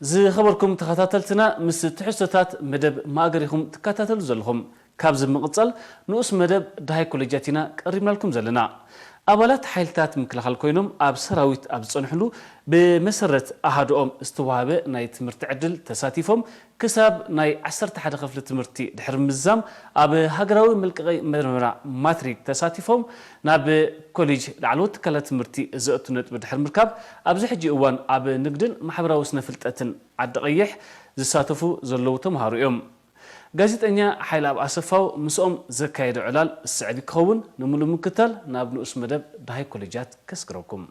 ዝኸበርኩም ተኸታተልትና፣ ምስ ትሕዝቶታት መደብ ማእገር ኢኹም ትከታተሉ ዘለኹም። ካብዚ ብምቕጻል ንኡስ መደብ ደሃይ ኮሌጃት ኢና ቀሪብናልኩም ዘለና። ኣባላት ሓይልታት ምክልኻል ኮይኖም ኣብ ሰራዊት ኣብ ዝጸንሕሉ ብመሰረት ኣሃድኦም ዝተዋህበ ናይ ትምህርቲ ዕድል ተሳቲፎም ክሳብ ናይ ዓሰርተ ሓደ ክፍሊ ትምህርቲ ድሕሪ ምዝዛም ኣብ ሃገራዊ መልቀቒ መርመራ ማትሪክ ተሳቲፎም ናብ ኮሌጅ ላዕለዎት ትካላት ትምህርቲ ዘእቱ ነጥቢ ድሕሪ ምርካብ ኣብዚ ሕጂ እዋን ኣብ ንግድን ማሕበራዊ ስነፍልጠትን ዓዲ ቀይሕ ዝሳተፉ ዘለዉ ተምሃሮ እዮም። ጋዜጠኛ ሓይለኣብ ኣሰፋው ምስኦም ዘካየዶ ዕላል ዝስዕብ ክኸውን። ንምሉእ ምክታል ናብ ንኡስ መደብ ደሃይ ኮሌጃት ከስግረኩም።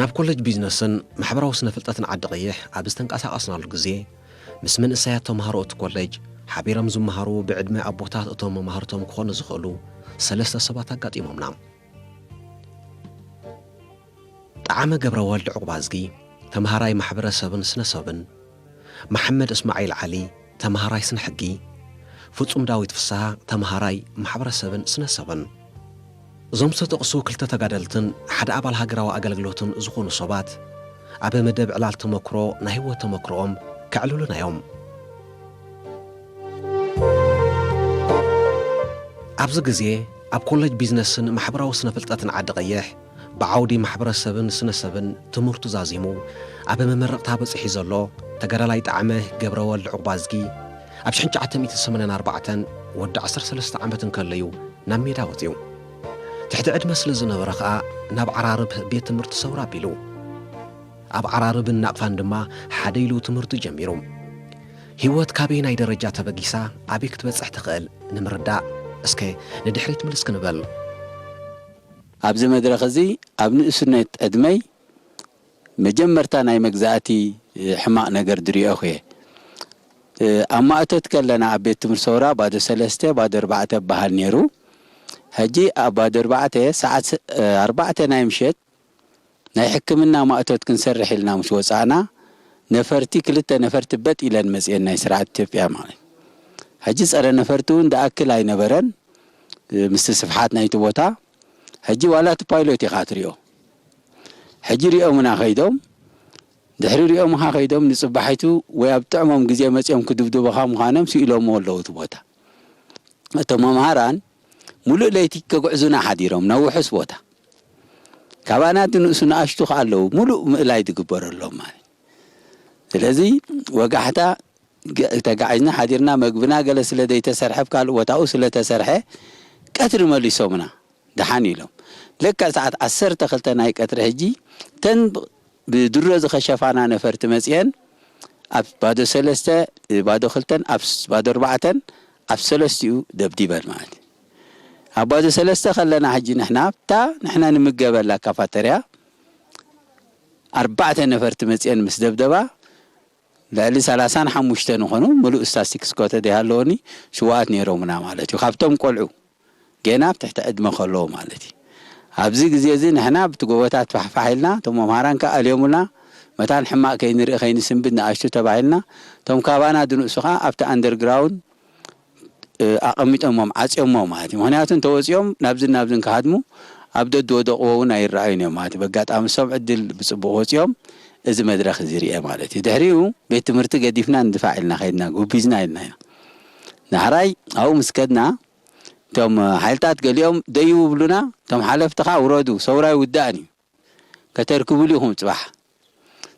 ናብ ኮሌጅ ቢዝነስን ማሕበራዊ ስነ ፍልጠትን ዓዲ ቀይሕ ኣብ ዝተንቀሳቐስናሉ ግዜ፣ ምስ መንእሰያት ተምሃሮ እቲ ኮሌጅ ሓቢሮም ዝመሃሩ ብዕድመ ኣቦታት እቶም መማህርቶም ክኾኑ ዝኽእሉ ሰለስተ ሰባት ኣጋጢሞምና። ጠዓመ ገብረወልድ ዑቕባዝጊ፣ ተምሃራይ ማሕበረሰብን ስነ ሰብን፣ መሓመድ እስማዒል ዓሊ፣ ተምሃራይ ስነ ሕጊ፣ ፍጹም ዳዊት ፍስሃ፣ ተምሃራይ ማሕበረሰብን ስነ ሰብን። እዞም ዝተጠቕሱ ክልተ ተጋደልትን ሓደ ኣባል ሃገራዊ ኣገልግሎትን ዝኾኑ ሰባት ኣብ መደብ ዕላል ተመክሮ ናይ ህይወት ተመክሮኦም ከዕልሉና እዮም። ኣብዚ ግዜ ኣብ ኮሌጅ ቢዝነስን ማሕበራዊ ስነ ፍልጠትን ዓዲ ቀይሕ ብዓውዲ ማሕበረሰብን ስነ ሰብን ትምህርቱ ዛዚሙ ኣብ መመረቕታ በፂሑ ዘሎ ተጋዳላይ ጣዕመ ገብረወልድ ዑቕባዝጊ ኣብ ሽሕን ትሽዓተ ሚእትን ሰማንያን ኣርባዕተን ወዲ ዓሰርተ ሰለስተ ዓመት እንከለዩ ናብ ሜዳ ወፂኡ። ትሕቲ ዕድመ ስለ ዝነበረ ኸኣ ናብ ዓራርብ ቤት ትምህርቲ ሰውራ ኣቢሉ። ኣብ ዓራርብን ናቕፋን ድማ ሓደ ኢሉ ትምህርቱ ጀሚሩ። ህይወት ካበየናይ ደረጃ ተበጊሳ ኣበይ ክትበጽሕ ትኽእል ንምርዳእ እስከ ንድሕሪት ምልስ ክንበል። ኣብዚ መድረኽ እዚ ኣብ ንእስነት ዕድመይ መጀመርታ ናይ መግዛእቲ ሕማቕ ነገር ድሪኦኹ እየ። ኣብ ማእቶት ከለና ኣብ ቤት ትምህርቲ ሰውራ ባዶ ሰለስተ ባዶ ኣርባዕተ እበሃል ነይሩ። ሕጂ ኣብ ባዶ ኣርባዕተ ሰዓት ኣርባዕተ ናይ ምሸት ናይ ሕክምና ማእቶት ክንሰርሕ ኢልና ምስ ወጻእና ነፈርቲ ክልተ ነፈርቲ በጥ ኢለን መጽየን ናይ ስርዓት ኢትዮጵያ ማለት። ሕጂ ጸረ ነፈርቲ እውን ደኣክል ኣይነበረን ምስቲ ስፍሓት ናይቲ ቦታ። ሕጂ ዋላ እቲ ፓይሎት ኢኻ ትሪኦ። ሕጂ ሪኦምና ከይዶም ድሕሪ ሪኦምኻ ከይዶም ንጽባሒቱ ወይ ኣብ ጥዕሞም ግዜ መጽዮም ክድብድቡኻ ምዃኖም ስኢሎምዎ ኣለዉ እቲ ቦታ። እቶም መምሃራን ሙሉእ ለይቲ ከጉዕዙና ሓዲሮም ናብ ውሑስ ቦታ ካባና ድንእሱ ንኣሽቱ ከኣ ኣለዉ ሙሉእ ምእላይ ዝግበረሎም ማለት ስለዚ ወጋሕታ ተጋዒዝና ሓዲርና መግብና ገለ ስለ ዘይተሰርሐ ኣብ ካልእ ቦታኡ ስለ ተሰርሐ ቀትሪ መሊሶምና ደሓን ኢሎም ለክዕ ሰዓት ዓሰርተ ክልተ ናይ ቀትሪ ሕጂ ተን ብድሮ ዝኸሸፋና ነፈርቲ መፅየን ኣብ ባዶ ሰለስተ ባዶ ክልተን ኣብ ባዶ ኣርባዕተን ኣብ ሰለስቲኡ ደብዲበን ማለት እዩ። ኣብ ባዶ ሰለስተ ከለና ሕጂ ንሕና ኣብታ ንሕና ንምገበላ ካፋተርያ ኣርባዕተ ነፈርቲ መፅየን ምስ ደብደባ ልዕሊ ሰላሳን ሓሙሽተ ንኾኑ ምሉእ ስታስቲክስ ኮ ተደይሃለወኒ ሽውኣት ነይሮምና ማለት እዩ ካብቶም ቆልዑ ገና ኣብ ትሕቲ ዕድመ ከለዉ ማለት እዩ። ኣብዚ ግዜ እዚ ንሕና ብቲ ጎቦታት ፋሕፋሕ ኢልና እቶም መምሃራን ከኣ ኣልዮምና መታን ሕማቕ ከይንርኢ ከይንስንብድ ንኣሽቱ ተባሂልና እቶም ካባና ድንእሱ ከኣ ኣብቲ ኣንደርግራውንድ ኣቐሚጦሞም ዓፅዮሞ ማለት እዩ። ምክንያቱ እንተወፂኦም ናብዝን ናብዝን ክሃድሙ ኣብ ደድወደቕዎ እውን ኣይረኣዩን እዮም ማለት እዩ። በጋጣሚ እሶም ዕድል ብፅቡቕ ወፂኦም እዚ መድረኽ እዚ ርኤ ማለት እዩ። ድሕሪኡ ቤት ትምህርቲ ገዲፍና ንድፋዕ ኢልና ከይድና ጉቢዝና ኢልና ኢና። ዳሕራይ ኣብኡ ምስ ከድና እቶም ሓይልታት ገሊኦም ደይቡ ብሉና፣ እቶም ሓለፍቲ ከዓ ውረዱ፣ ሰውራ ይውዳእን እዩ፣ ከተርክቡሉ ኢኹም ፅባሕ።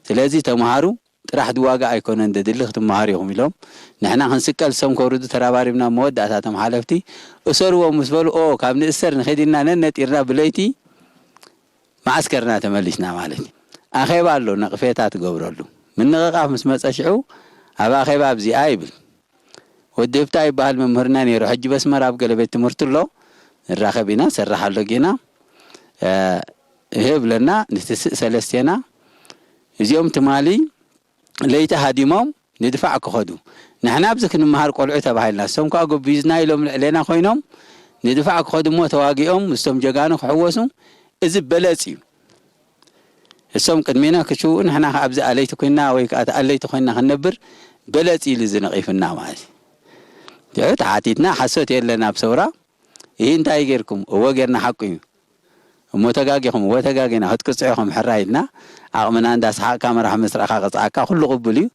ስለዚ ተምሃሩ ጥራሕ ድዋጋ ኣይኮነን ደድሊ ክትምሃሩ ኢኹም ኢሎም ንሕና ክንስቀል እሶም ከውርዱ ተራባሪብና መወዳእታ እቶም ሓለፍቲ እሰርዎም ምስ በሉ ኦ ካብ ንእሰር ንኸይድ ኢልና ነነጢርና ብለይቲ መዓስከርና ተመሊስና ማለት እዩ። ኣኼባ ኣሎ ነቕፌታ ትገብረሉ ምንቕቓፍ ምስ መፀ ሽዑ ኣብ ኣኼባ ኣብዚኣ ይብል ወዲ ህብታ ይበሃል መምህርና ነይሩ። ሕጂ በስመራ ኣብ ገለ ቤት ትምህርቲ ኣሎ ንራኸብ ኢና ሰርሕ ኣሎ ጌና እህ ብለና ንትስእ ሰለስቴና እዚኦም ትማሊ ለይቲ ሃዲሞም ንድፋዕ ክኸዱ ንሕና ኣብዚ ክንመሃር ቆልዑ ተባሂልና እሶም ከዓ ጎቢዝና ኢሎም ልዕሌና ኮይኖም ንድፋዕ ክኸዱ እሞ ተዋጊኦም ምስቶም ጀጋኑ ክሕወሱ እዚ በለፅ እዩ። እሶም ቅድሜና ክሽውኡ ንሕና ከኣ ኣብዚ ኣለይቲ ኮይና ወይ ከኣ ተኣለይቲ ኮይና ክንነብር በለጽ ኢሉ እዚ ነቒፍና ማለት እዩ። ተሓቲትና ሓሶት የለን ኣብ ሰውራ። ይህ እንታይ ጌርኩም? እወ ጌርና፣ ሓቁ እዩ። እሞ ተጋጊኹም? እወ ተጋጊና። ክትቅጽዑ ኢኹም፣ ሕራይ ኢልና። ዓቕምና እንዳሰሓቕካ መራሕ መስርዕኻ ቅጽዓካ፣ ኩሉ ቅቡል እዩ።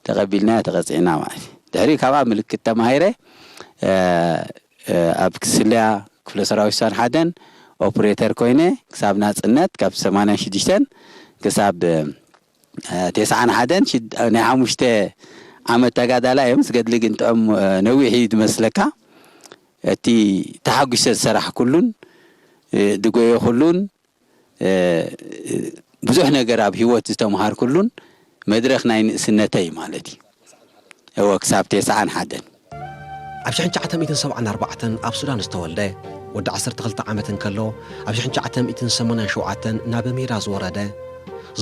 ተቐቢልናዮ፣ ተቐጺዕና ማለት እዩ። ድሕሪ ካብኣ ምልክት ተማሂረ፣ እ፣ እ፣ ኣብ ክስለያ ክፍለ ሰራዊት ሱዳን ሓደን ኦፕሬተር ኮይነ ክሳብ ናጽነት፣ ካብ ሰማንያን ሽዱሽተን ክሳብ፣ እ፣ ተስዓን ሓደን ሽድ-፣ ናይ ሓሙሽተ ዓመት ተጋዳላይ እዮም። ዝገድሊ ግን ጥዑም፣ እ፣ ነዊሕ እዩ ዝመስለካ። እቲ ተሓጒሰ ዝሰራሕኩሉን፣ እ፣ ዝጎየኹሉን፣ እ፣ ብዙሕ ነገር ኣብ ህይወት ዝተምሃርኩሉን መድረኽ ናይ ንእስነተይ ማለት እዩ። እወ፣ ክሳብ ተስዓን ሓደን። ኣብ ሽሕን ትሽዓተ ሚእትን ሰብዓን ኣርባዕተን ኣብ ሱዳን ዝተወልደ፣ ወዲ ዓሰርተ ክልተ ዓመት እንከሎ፣ ኣብ ሽሕን ትሽዓተ ሚእትን ሰማንያን ሸውዓተን ናብ ሜዳ ዝወረደ፣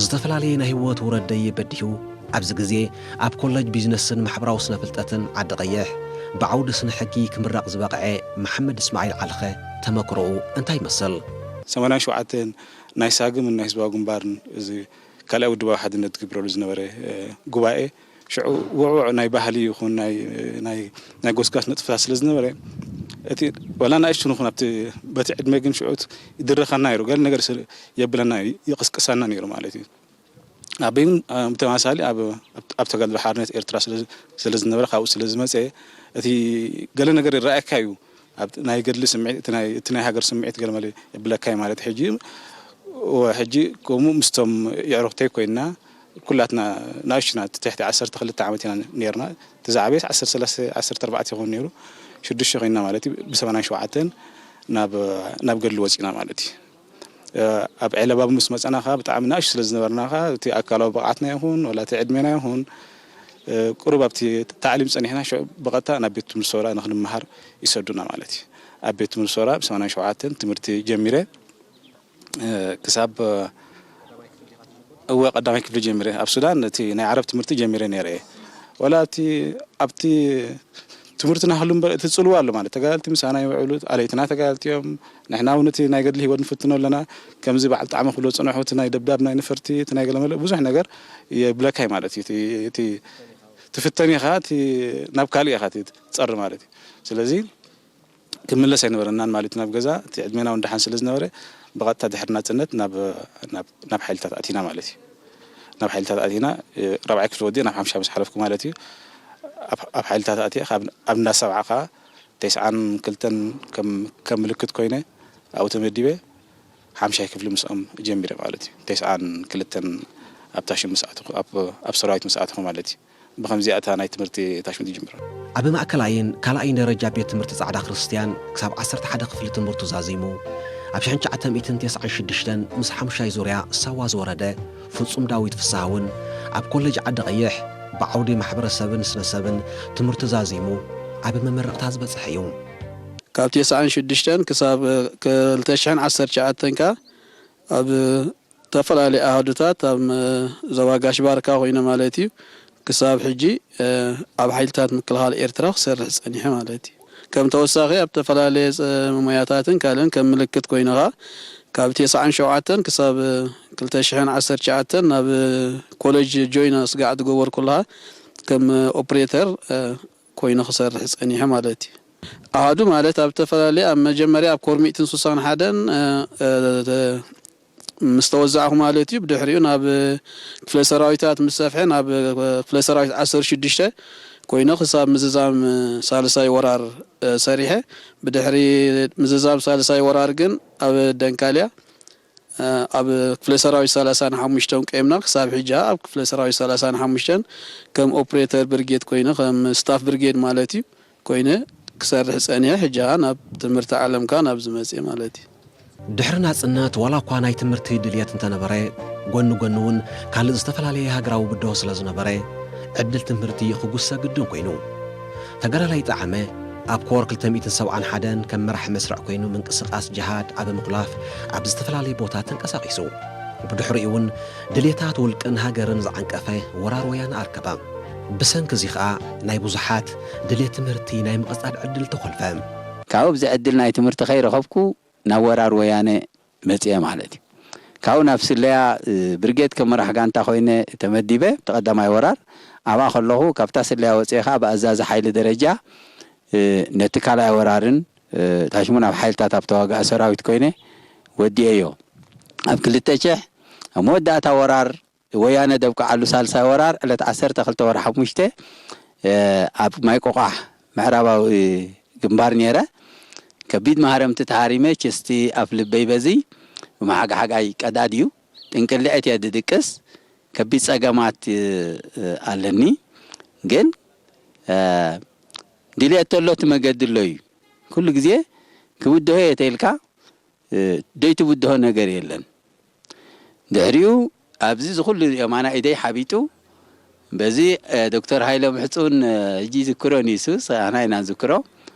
ዝተፈላለየ ናይ ህይወት ውረድ ደይብ በዲሁ፣ ኣብዚ ግዜ ኣብ ኮለጅ ቢዝነስን ማሕበራዊ ስነ ፍልጠትን ዓዲ ቀይሕ ብዓውዲ ስነ ሕጊ ክምረቕ ዝበቕዐ መሓመድ እስማዒል ዓልኸ ተመክሮኡ እንታይ ይመስል? ሰማንያን ሸውዓተን ናይ ሳግምን ናይ ህዝባዊ ግንባርን እዚ ካልኣይ ውድባዊ ሓድነት ዝግብረሉ ዝነበረ፣ እ፣ ጉባኤ ሽዑ ውዕውዕ ናይ ባህሊ ይኹን ናይ፣ ናይ፣ ናይ ጎስጓስ ንጥፈታት ስለ ዝነበረ፣ እቲ ዋላ ንኣሽቱ ንኹን ኣብቲ፣ በቲ ዕድመ ግን ሽዑ ይድረኸና ነይሩ። ገለ ነገር ስለ የብለና፣ ይቕስቅሰና ነይሩ ማለት እዩ። ኣበይ እውን፣ እ፣ ብተመሳሳሊ ኣብ፣ ኣብ፣ ኣብ ተጋድሎ ሓርነት ኤርትራ ስለ፣ ስለ ዝነበረ፣ ካብኡ ስለ ዝመጸ፣ እቲ ገለ ነገር ይረኣየካ እዩ። ኣብ ናይ ገድሊ ስምዒት፣ እቲ ናይ፣ እቲ ናይ ሃገር ስምዒት ገለ መለ የብለካ እዩ ማለት እዩ። ሕጂ፣ ወ-፣ ሕጂ ከምኡ ምስቶም የዕሩኽተይ ኮይንና፣ ኩላትና ንኣሽቱና፣ ትሕቲ ዓሰርተ ክልተ ዓመት ኢና ነይርና። እቲ ዝዓበየስ ዓሰርተ ሰለስተ፣ ዓሰርተ ኣርባዕተ ይኸውን ነይሩ። ሽዱሽተ ኮይንና ማለት እዩ። ብሰማንያን ሸውዓተን ናብ፣ ናብ ገድሊ ወፂና ማለት እዩ። እ፣ ኣብ ዒለባቡ ምስ መጻና ኸኣ ብጣዕሚ ንኣሽቱ ስለ ዝነበርና ኸኣ፣ እቲ ኣካላዊ ብቕዓትና ይኹን፣ ወላ እቲ ዕድሜና ይኹን፣ እ፣ ቁሩብ ኣብቲ ታዕሊም ጸኒሕና፣ ሽዑ ብቐጥታ ናብ ቤት ትምህርቲ ሶራ ንኽንመሃር ይሰዱና ማለት እዩ። ኣብ ቤት ትምህርቲ ሶራ ብ ሰማንያን ሸውዓተን ትምህርቲ ጀሚረ፣ እ፣ ክሳብ፣ እወ፣ ቀዳማይ ክፍሊ ጀሚረ። ኣብ ሱዳን እቲ ናይ ዓረብ ትምህርቲ ጀሚረ ነይረ እየ። ወላ ኣብቲ፣ ኣብቲ ትምህርቲ ናህሉ እምበር፣ እቲ ጽልዋ ኣሎ ማለት፣ ተጋደልቲ ምሳና ይውዕሉ፣ ኣለይትና ተጋደልቲ እዮም። ንሕና እውን እቲ ናይ ገድሊ ህይወት ንፍትኖ ኣለና። ከምዚ በዓል ጣዕመ ክብሎ ዝጸንሑ፣ እቲ ናይ ደብዳብ ናይ ነፈርቲ፣ እቲ ናይ ገለመለ ብዙሕ ነገር የብለካ እዩ ማለት እዩ። እቲ፣ እቲ ትፍተን ኢኻ፣ እቲ ናብ ካልእ ኢኻ እቲ ትጸሪ ማለት እዩ። ስለዚ ክምለስ ኣይነበረናን ማለት እዩ ናብ ገዛ። እቲ ዕድሜና እውን ደሓን ስለ ዝነበረ፣ ብቐጥታ ድሕሪ ናጽነት ናብ፣ ናብ፣ ናብ ሓይልታት ኣቲና ማለት እዩ። ናብ ሓይልታት ኣቲና፣ እ፣ ራብዓይ ክፍሊ ወዲኤ ናብ ሓምሻይ ምስ ሓለፍኩ ማለት እዩ። ኣብ፣ ኣብ ሓይልታት ኣትየ፣ ካብ፣ ኣብ እንዳ ሰብዓ ከኣ ተስዓን ክልተን ከም፣ ከም ምልክት ኮይነ ኣብኡ ተመዲበ፣ ሓምሻይ ክፍሊ ምስኦም ጀሚረ ማለት እዩ። ተስዓን ክልተን ኣብ ታሽም ምስ ኣተኹ፣ ኣብ፣ ኣብ ሰራዊት ምስ ኣተኹ ማለት እዩ። ብኸምዚኣ እታ ናይ ትምህርቲ ታሽም ትጅምር። ኣብ ማእከላይን ካልኣይን ደረጃ ቤት ትምህርቲ ጻዕዳ ክርስትያን ክሳብ ዓሰርተ ሓደ ክፍሊ ትምህርቱ ዛዚሙ፣ ኣብ ሽሕን ትሽዓተ ሚእትን ተስዓን ሽዱሽተን ምስ ሓሙሻይ ዙርያ ሳዋ ዝወረደ ፍጹም ዳዊት ፍስሃ እውን ኣብ ኮሌጅ ዓዲ ቀይሕ ብዓውዲ ማሕበረሰብን ስነ-ሰብን ትምህርቱ ዛዚሙ ኣብ መመረቕታ ዝበጽሐ እዩ። ካብ ተስዓን ሽዱሽተን ክሳብ ክልተ ሽሕን ዓሰርተ ትሽዓተን ከኣ ኣብ ዝተፈላለዩ ኣሃዱታት ኣብ መ-፣ ዞባ ጋሽ ባርካ ኮይነ ማለት እዩ። ክሳብ ሕጂ፣ እ፣ ኣብ ሓይልታት ምክልኻል ኤርትራ ክሰርሕ ጸኒሐ ማለት እዩ። ከም ተወሳኺ ኣብ ዝተፈላለየ ጸ-፣ ሞያታትን ካልእን ከም ምልክት ኮይነ ኸኣ ካብ ተስዓን ሸውዓተን ክሳብ ክልተ ሽሕን ዓሰርተ ትሽዓተን ናብ ኮሌጅ ጆይና ስጋዕ ዝገበርኩ ከለኻ ከም ኦፕሬተር፣ እ፣ ኮይነ ክሰርሕ ጸኒሐ ማለት እዩ። ኣሃዱ ማለት ኣብ ዝተፈላለየ ኣብ መጀመርያ ኣብ ኮር ሚእትን ሱሳን ሓደን፣ እ፣ እ፣ ምስ ተወዛዕኩ ማለት እዩ። ብድሕሪኡ ናብ ክፍለ ሰራዊታት ምስ ሰፍሐ ናብ ክፍለ ሰራዊት ዓሰርተ ሽዱሽተ ኮይነ ክሳብ ምዝዛም ሳልሳይ ወራር፣ እ፣ ሰሪሐ። ብድሕሪ ምዝዛም ሳልሳይ ወራር ግን ኣብ ደንካልያ፣ እ፣ ኣብ ክፍለ ሰራዊት ሰላሳን ሓሙሽተን ቆይምና ክሳብ ሕጂ ኣብ ክፍለ ሰራዊት ሰላሳን ሓሙሽተን ከም ኦፕሬተር ብርጌድ ኮይነ፣ ከም ስታፍ ብርጌድ ማለት እዩ፣ ኮይነ ክሰርሕ ጸኒሐ። ሕጂ ኸኣ ናብ ትምህርቲ ዓለምካ ናብ ዝመጽእ ማለት እዩ። ድሕሪ ናጽነት ዋላ እኳ ናይ ትምህርቲ ድልየት እንተነበረ፣ ጎኒ ጎኒ እውን ካልእ ዝተፈላለየ ሃገራዊ ብድሆ ስለ ዝነበረ፣ ዕድል ትምህርቲ ክጉሰ ግድን ኮይኑ። ተጋዳላይ ጠዓመ ኣብ ኮር ክልተ ሚእትን ሰብዓን ሓደን ከም መራሒ መስርዕ ኮይኑ ምንቅስቓስ ጅሃድ ኣብ ምኹላፍ ኣብ ዝተፈላለየ ቦታ ተንቀሳቒሱ። ብድሕሪኡ እውን ድልየታት ውልቅን ሃገርን ዝዓንቀፈ ወራር ወያነ ኣርከበ። ብሰንኪ እዚ ኸኣ ናይ ብዙሓት ድሌት ትምህርቲ ናይ ምቕጻል ዕድል ተኾልፈ። ካብኡ ኣብዚ ዕድል ናይ ትምህርቲ ከይረኸብኩ ናብ ወራር ወያነ መጽየ ማለት እዩ። ካብኡ ናብ ስለያ፣ እ፣ ብርጌድ ከም መራሕ ጋንታ ኮይነ ተመዲበ፣ እቲ ቀዳማይ ወራር ኣብኣ ከለኹ ካብታ ስለያ ወፅኤ ከዓ ብኣዛዚ ሓይሊ ደረጃ ነቲ ካልኣይ ወራርን ታሽሙን ኣብ ሓይልታት ኣብ ተዋጋእ ሰራዊት ኮይነ ወዲኤዮ። ኣብ ክልተ ሽሕ ኣብ መወዳእታ ወራር ወያነ ደብቅዓሉ ሳልሳይ ወራር ዕለት ዓሰርተ ክልተ ወርሒ ሓሙሽተ ኣብ ማይ ቆቋሕ ምዕራባዊ ግንባር ነይረ። ከቢድ ማህረምቲ ተሃሪመ፣ ችስቲ ኣፍ ልበይ በዚ ብመሓግሓጋይ ቀዳድ እዩ። ጥንቅልዐት እየ ድድቅስ። ከቢድ ጸገማት ኣለኒ። ግን ድልየት ተሎ እቲ መገዲ ኣሎ እዩ። ኩሉ ግዜ ክብድሆ እየ ተይልካ ዘይትብድሆ ነገር የለን። ድሕሪኡ ኣብዚ ዝኹሉ ሪኦም ኣና ኢደይ ሓቢጡ በዚ ዶክተር ሃይለ ምሕፁን ሕጂ ይዝክሮ ኒሱ ኣና ኢና ንዝክሮ።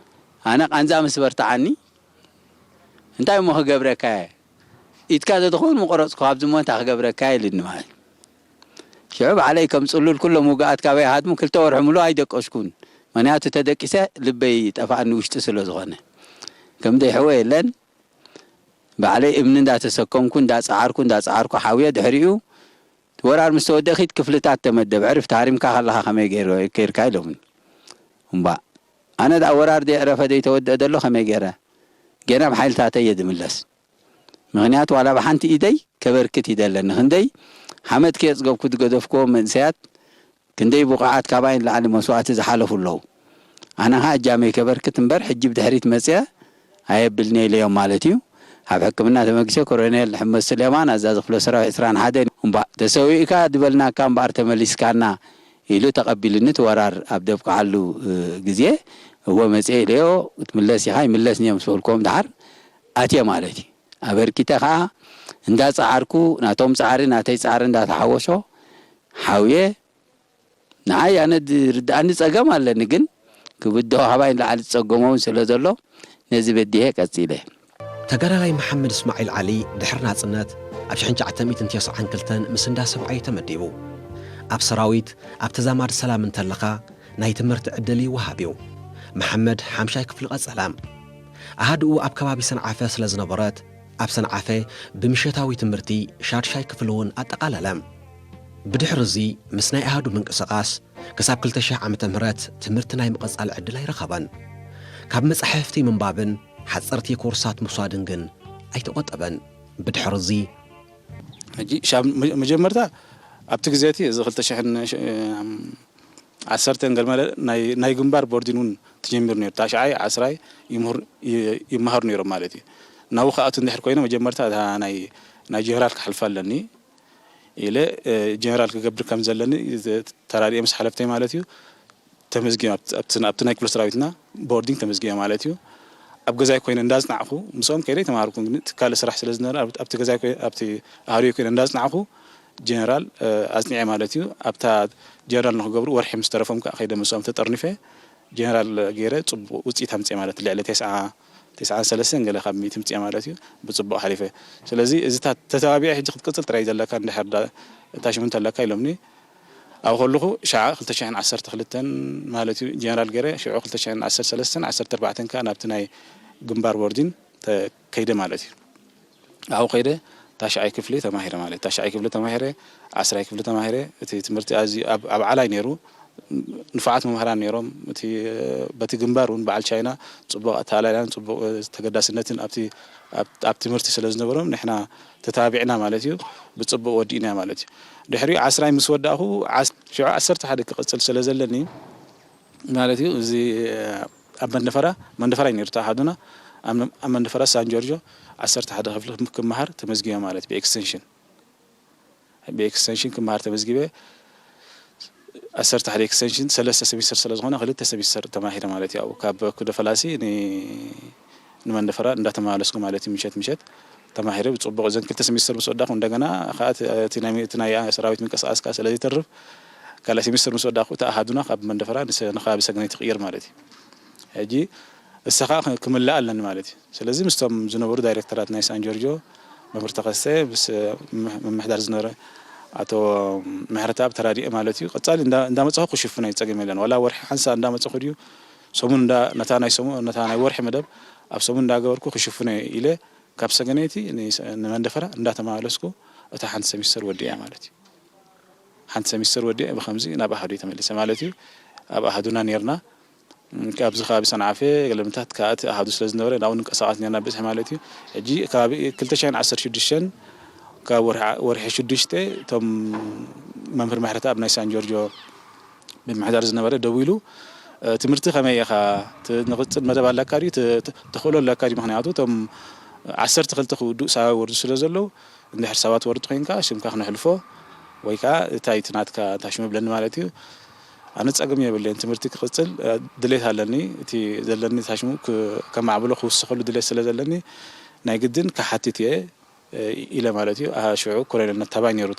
ኣነ ቃንዛ ምስ በርትዓኒ እንታይ እሞ ክገብረካ እየ? ኢድካ ተትኸውን ምቆረፅኩ ካብዚ ሞ እንታይ ክገብረካ እየ ኢልኒ ማለት። ሽዑ ባዕለይ ከም ፅሉል ኩሎም ውግኣት ካበይ ሃድሙ ክልተ ወርሒ ሙሉእ ኣይደቀስኩን። ምክንያቱ ተደቂሰ ልበይ ጠፋኣኒ ውሽጢ ስለ ዝኾነ። ከም ደይሕወ የለን። ባዕለይ እምኒ እንዳተሰከምኩ እንዳፀዓርኩ እንዳፀዓርኩ ሓውየ ድሕሪኡ ወራር ምስ ተወደእ ኪድ ክፍልታት ተመደብ ዕርፍ ተሃሪምካ ከለካ ከመይ ገይሩ ከይርካ ኢሎምኒ። እምባ ኣነ ደኣ ወራር ደየዕረፈ ደይተወደአ ደሎ ከመይ ገይረ ገና ብሓይልታተይ እየ ድምለስ። ምክንያቱ ዋላ ብሓንቲ ኢደይ ከበርክት ይደለኒ ክንደይ ሓመድ ከየፅገብኩ ዝገደፍክዎም መንእሰያት ክንደይ ብቑዓት ካባይ ንላዕሊ መስዋእቲ ዝሓለፉ ኣለዉ። ኣነ ኸዓ እጃመይ ከበርክት እምበር ሕጂ ብድሕሪት መፅአ ኣየብልኒ ኢለዮም ማለት እዩ። ኣብ ሕክምና ተመጊሰ ኮሎኔል ሕመድ ስሌማን ኣዛዚ ክፍለ ሰራዊት ዕስራን ሓደን እምባ ተሰዊእካ ዝበልናካ እምበኣር ተመሊስካና ኢሉ ተቐቢሉኒ እቲ ወራር ኣብ ደብቅዓሉ ግዜ እወ መፅአ ኢለዮ ክትምለስ ኢኻ ይምለስኒ እዮም ምስ በልክዎም ደሓር ኣትየ ማለት እዩ። ኣበርኪተ ኸዓ እንዳፀዓርኩ ናቶም ፃዕሪ ናተይ ፃዕሪ እንዳተሓወሶ ሓውየ ንዓይ ኣነ ዝርድኣኒ ጸገም ኣለኒ ግን ክብድሆ ካባይ ንላዕሊ ዝጸገሞ እውን ስለ ዘሎ ነዚ በዲሀ ቀጺለ። ተጋዳላይ መሓመድ እስማዒል ዓሊ ድሕሪ ናጽነት ኣብ ሽሕን ትሽዓተ ሚእትን ተስዓን ክልተን ምስ እንዳ ሰብዓይ ተመዲቡ። ኣብ ሰራዊት ኣብ ተዛማዲ ሰላም እንተለኻ ናይ ትምህርቲ ዕድል ይወሃብ እዩ። መሓመድ ሓምሻይ ክፍሊ ቀጸላ። ኣሃድኡ ኣብ ከባቢ ሰንዓፈ ስለ ዝነበረት ኣብ ሰንዓፈ ብምሸታዊ ትምህርቲ ሻድሻይ ክፍሊ እውን ኣጠቓለለ። ብድሕሪ እዚ ምስ ናይ ኣሃዱ ምንቅስቓስ ክሳብ ክልተ ሽሕ ዓመተ ምህረት ትምህርቲ ናይ ምቕጻል ዕድል ኣይረኸበን። ካብ መጻሕፍቲ ምንባብን ሓጸርቲ ኮርሳት ምውሳድን ግን ኣይተቖጠበን። ብድሕሪ እዚ ሕጂ ሻብ መ- መጀመርታ ኣብቲ ግዜ እቲ እዚ ክልተ ሽሕን ዓሰርተን ገለ መለ ናይ ናይ ግንባር ቦርዲን እውን ተጀሚሩ ነይሩ። ታሽዓይ ዓስራይ ይምህሩ ይ- ይመሃሩ ነይሮም ማለት እዩ። ናብኡ ክኣቱ እንድሕር ኮይነ መጀመርታ እታ ናይ ናይ ጀነራል ክሓልፋ ኣለኒ ኢለ ጀነራል ክገብር ከም ዘለኒ ተራዲኤ ምስ ሓለፍተይ ማለት እዩ። ተመዝጊበ ኣብቲ ኣብቲ ናይ ክፍለ ሰራዊትና ቦርዲንግ ተመዝጊበ ማለት እዩ። ኣብ ገዛይ ኮይነ እንዳጽናዕኩ ምስኦም ከይደ ኣይተማሃርኩን ግን እቲ ካልእ ስራሕ ስለ ዝነበረ ኣብቲ ገዛይ ኣብቲ ኣህርዮ ኮይነ እንዳጽናዕኩ ጀነራል ኣጽኒዐ ማለት እዩ። ኣብታ ጀነራል ንክገብሩ ወርሒ ምስ ተረፎም ከዓ ከይደ ምስኦም ተጠርኒፈ ጀነራል ገይረ ፅቡቅ ውፅኢት ኣምፅኤ ማለት ልዕሊ ተስዓ ተስዓን ሰለስተን ገለ ካብ ሚእቲ ምፅኤ ማለት እዩ። ብፅቡቅ ሓሊፈ። ስለዚ እዚ ተተባቢዐ ሕጂ ክትቅፅል ጥራይ ዘለካ እንድሕር እታ ሽሙ እንተለካ ኢሎምኒ። ኣብ ከለኹ ሸዓ ክልተ ሽሕን ዓሰርተ ክልተን ማለት እዩ ጀነራል ገይረ ሽዑ ክልተ ሽሕን ዓሰርተ ሰለስተን ዓሰርተ ኣርባዕተን ከዓ ናብቲ ናይ ግንባር ቦርዲን ከይደ ማለት እዩ። ኣብኡ ከይደ ታሽዓይ ክፍሊ ተማሂረ ማለት ታሽዓይ ክፍሊ ተማሂረ ዓስራይ ክፍሊ ተማሂረ እቲ ትምህርቲ ኣዝዩ ኣብ ዓላይ ነይሩ። ንፉዓት መምህራን ነይሮም። እቲ በቲ ግንባር እውን በዓል ቻይና ፅቡቅ ኣተኣላልያን ፅቡቅ ተገዳስነትን ኣብቲ ኣብ ትምህርቲ ስለ ዝነበሮም ንሕና ተታቢዕና ማለት እዩ። ብፅቡቅ ወዲእና ማለት እዩ። ድሕሪኡ ዓስራይ ምስ ወዳእኹ ሽዑ ዓሰርተ ሓደ ክቕፅል ስለ ዘለኒ ማለት እዩ። እዚ ኣብ መንደፈራ መንደፈራ እዩ ነይሩ ተኣሃዱና ኣብ መንደፈራ ሳን ጆርጆ ዓሰርተ ሓደ ክፍሊ ክመሃር ተመዝጊበ ማለት ብኤክስቴንሽን ብኤክስቴንሽን ክመሃር ተመዝጊበ። ዓሰርተ ሓደ ኤክስቴንሽን ሰለስተ ሰሚስተር ስለ ዝኾነ ክልተ ሰሚስተር ተማሂረ ማለት እዩ። ካብ ኩደ ፈላሲ ንመንደፈራ እንዳተመላለስኩ ማለት እዩ። ምሸት ምሸት ተማሂረ ብፅቡቕ እዘን ክልተ ሰሚስተር ምስ ወዳእኩ እንደገና ከዓ እቲ ናይ ሰራዊት ምንቅስቃስ ከዓ ስለ ዘይተርፍ ካልኣይ ሰሚስተር ምስ ወዳእኩ እቲ ኣሃዱና ካብ መንደፈራ ንከባቢ ሰገነይቲ ክቕየር ማለት እዩ። ሕጂ እሳ ከዓ ክምልኣ ኣለኒ ማለት እዩ። ስለዚ ምስቶም ዝነበሩ ዳይሬክተራት ናይ ሳን ጆርጆ መምህር ተኸስተ ምስ ምምሕዳር ዝነበረ ኣቶ ምሕረተኣብ ተራዲኤ ማለት እዩ። ቀፃሊ እንዳመፀኹ ክሽፍኖ እዩ ፀገም የለን። ዋላ ወርሒ ሓንሳ እንዳመፀኹ ድዩ ሰሙን ነታ ናይ ሰሙን ነታ ናይ ወርሒ መደብ ኣብ ሰሙን እንዳገበርኩ ክሽፍኖ እየ ኢለ ካብ ሰገነይቲ ንመንደፈራ እንዳተመላለስኩ እታ ሓንቲ ሰሚስተር ወዲእያ ማለት እዩ። ሓንቲ ሰሚስተር ወዲአ ብከምዚ ናብ ኣሃዱ ተመሊሰ ማለት እዩ። ኣብ ኣሃዱና ነርና። ኣብዚ ከባቢ ሰንዓፈ ገለምታት ከኣቲ ኣሃዱ ስለ ዝነበረ ናብኡ ንንቀሳቐስ ነርና ብዝሒ ማለት እዩ። ሕጂ ከባቢ ክልተ ሽሕን ዓሰርተ ሽዱሽተን ካብ ወርሒ ሽዱሽተ እቶም መምህር ምሕረተኣብ ናይ ሳን ጆርጆ ብምሕዳር ዝነበረ ደዊሉ፣ ትምህርቲ ከመይ ኢኻ ንቕፅል መደብ ኣለካ ድዩ? ተኽእሎ ኣለካ ድዩ? ምክንያቱ እቶም ዓሰርተ ክልተ ክውድኡ ሳባ ይወርዱ ስለ ዘለዉ፣ እንድሕር ሰባት ወርድ ኮይንካ ሽምካ ክነሕልፎ ወይ ከዓ እንታይ እቲ ናትካ ታሽሙ ብለኒ ማለት እዩ። ኣነ ፀገም የብለይን፣ ትምህርቲ ክቕፅል ድሌት ኣለኒ። እቲ ዘለኒ ታሽሙ ከማዕብሎ ክውስኸሉ ድሌት ስለ ዘለኒ ናይ ግድን ክሓትት እየ ኢለ ማለት እዩ። ሽዑ ኮሎኔል ነታባይ ነይሩ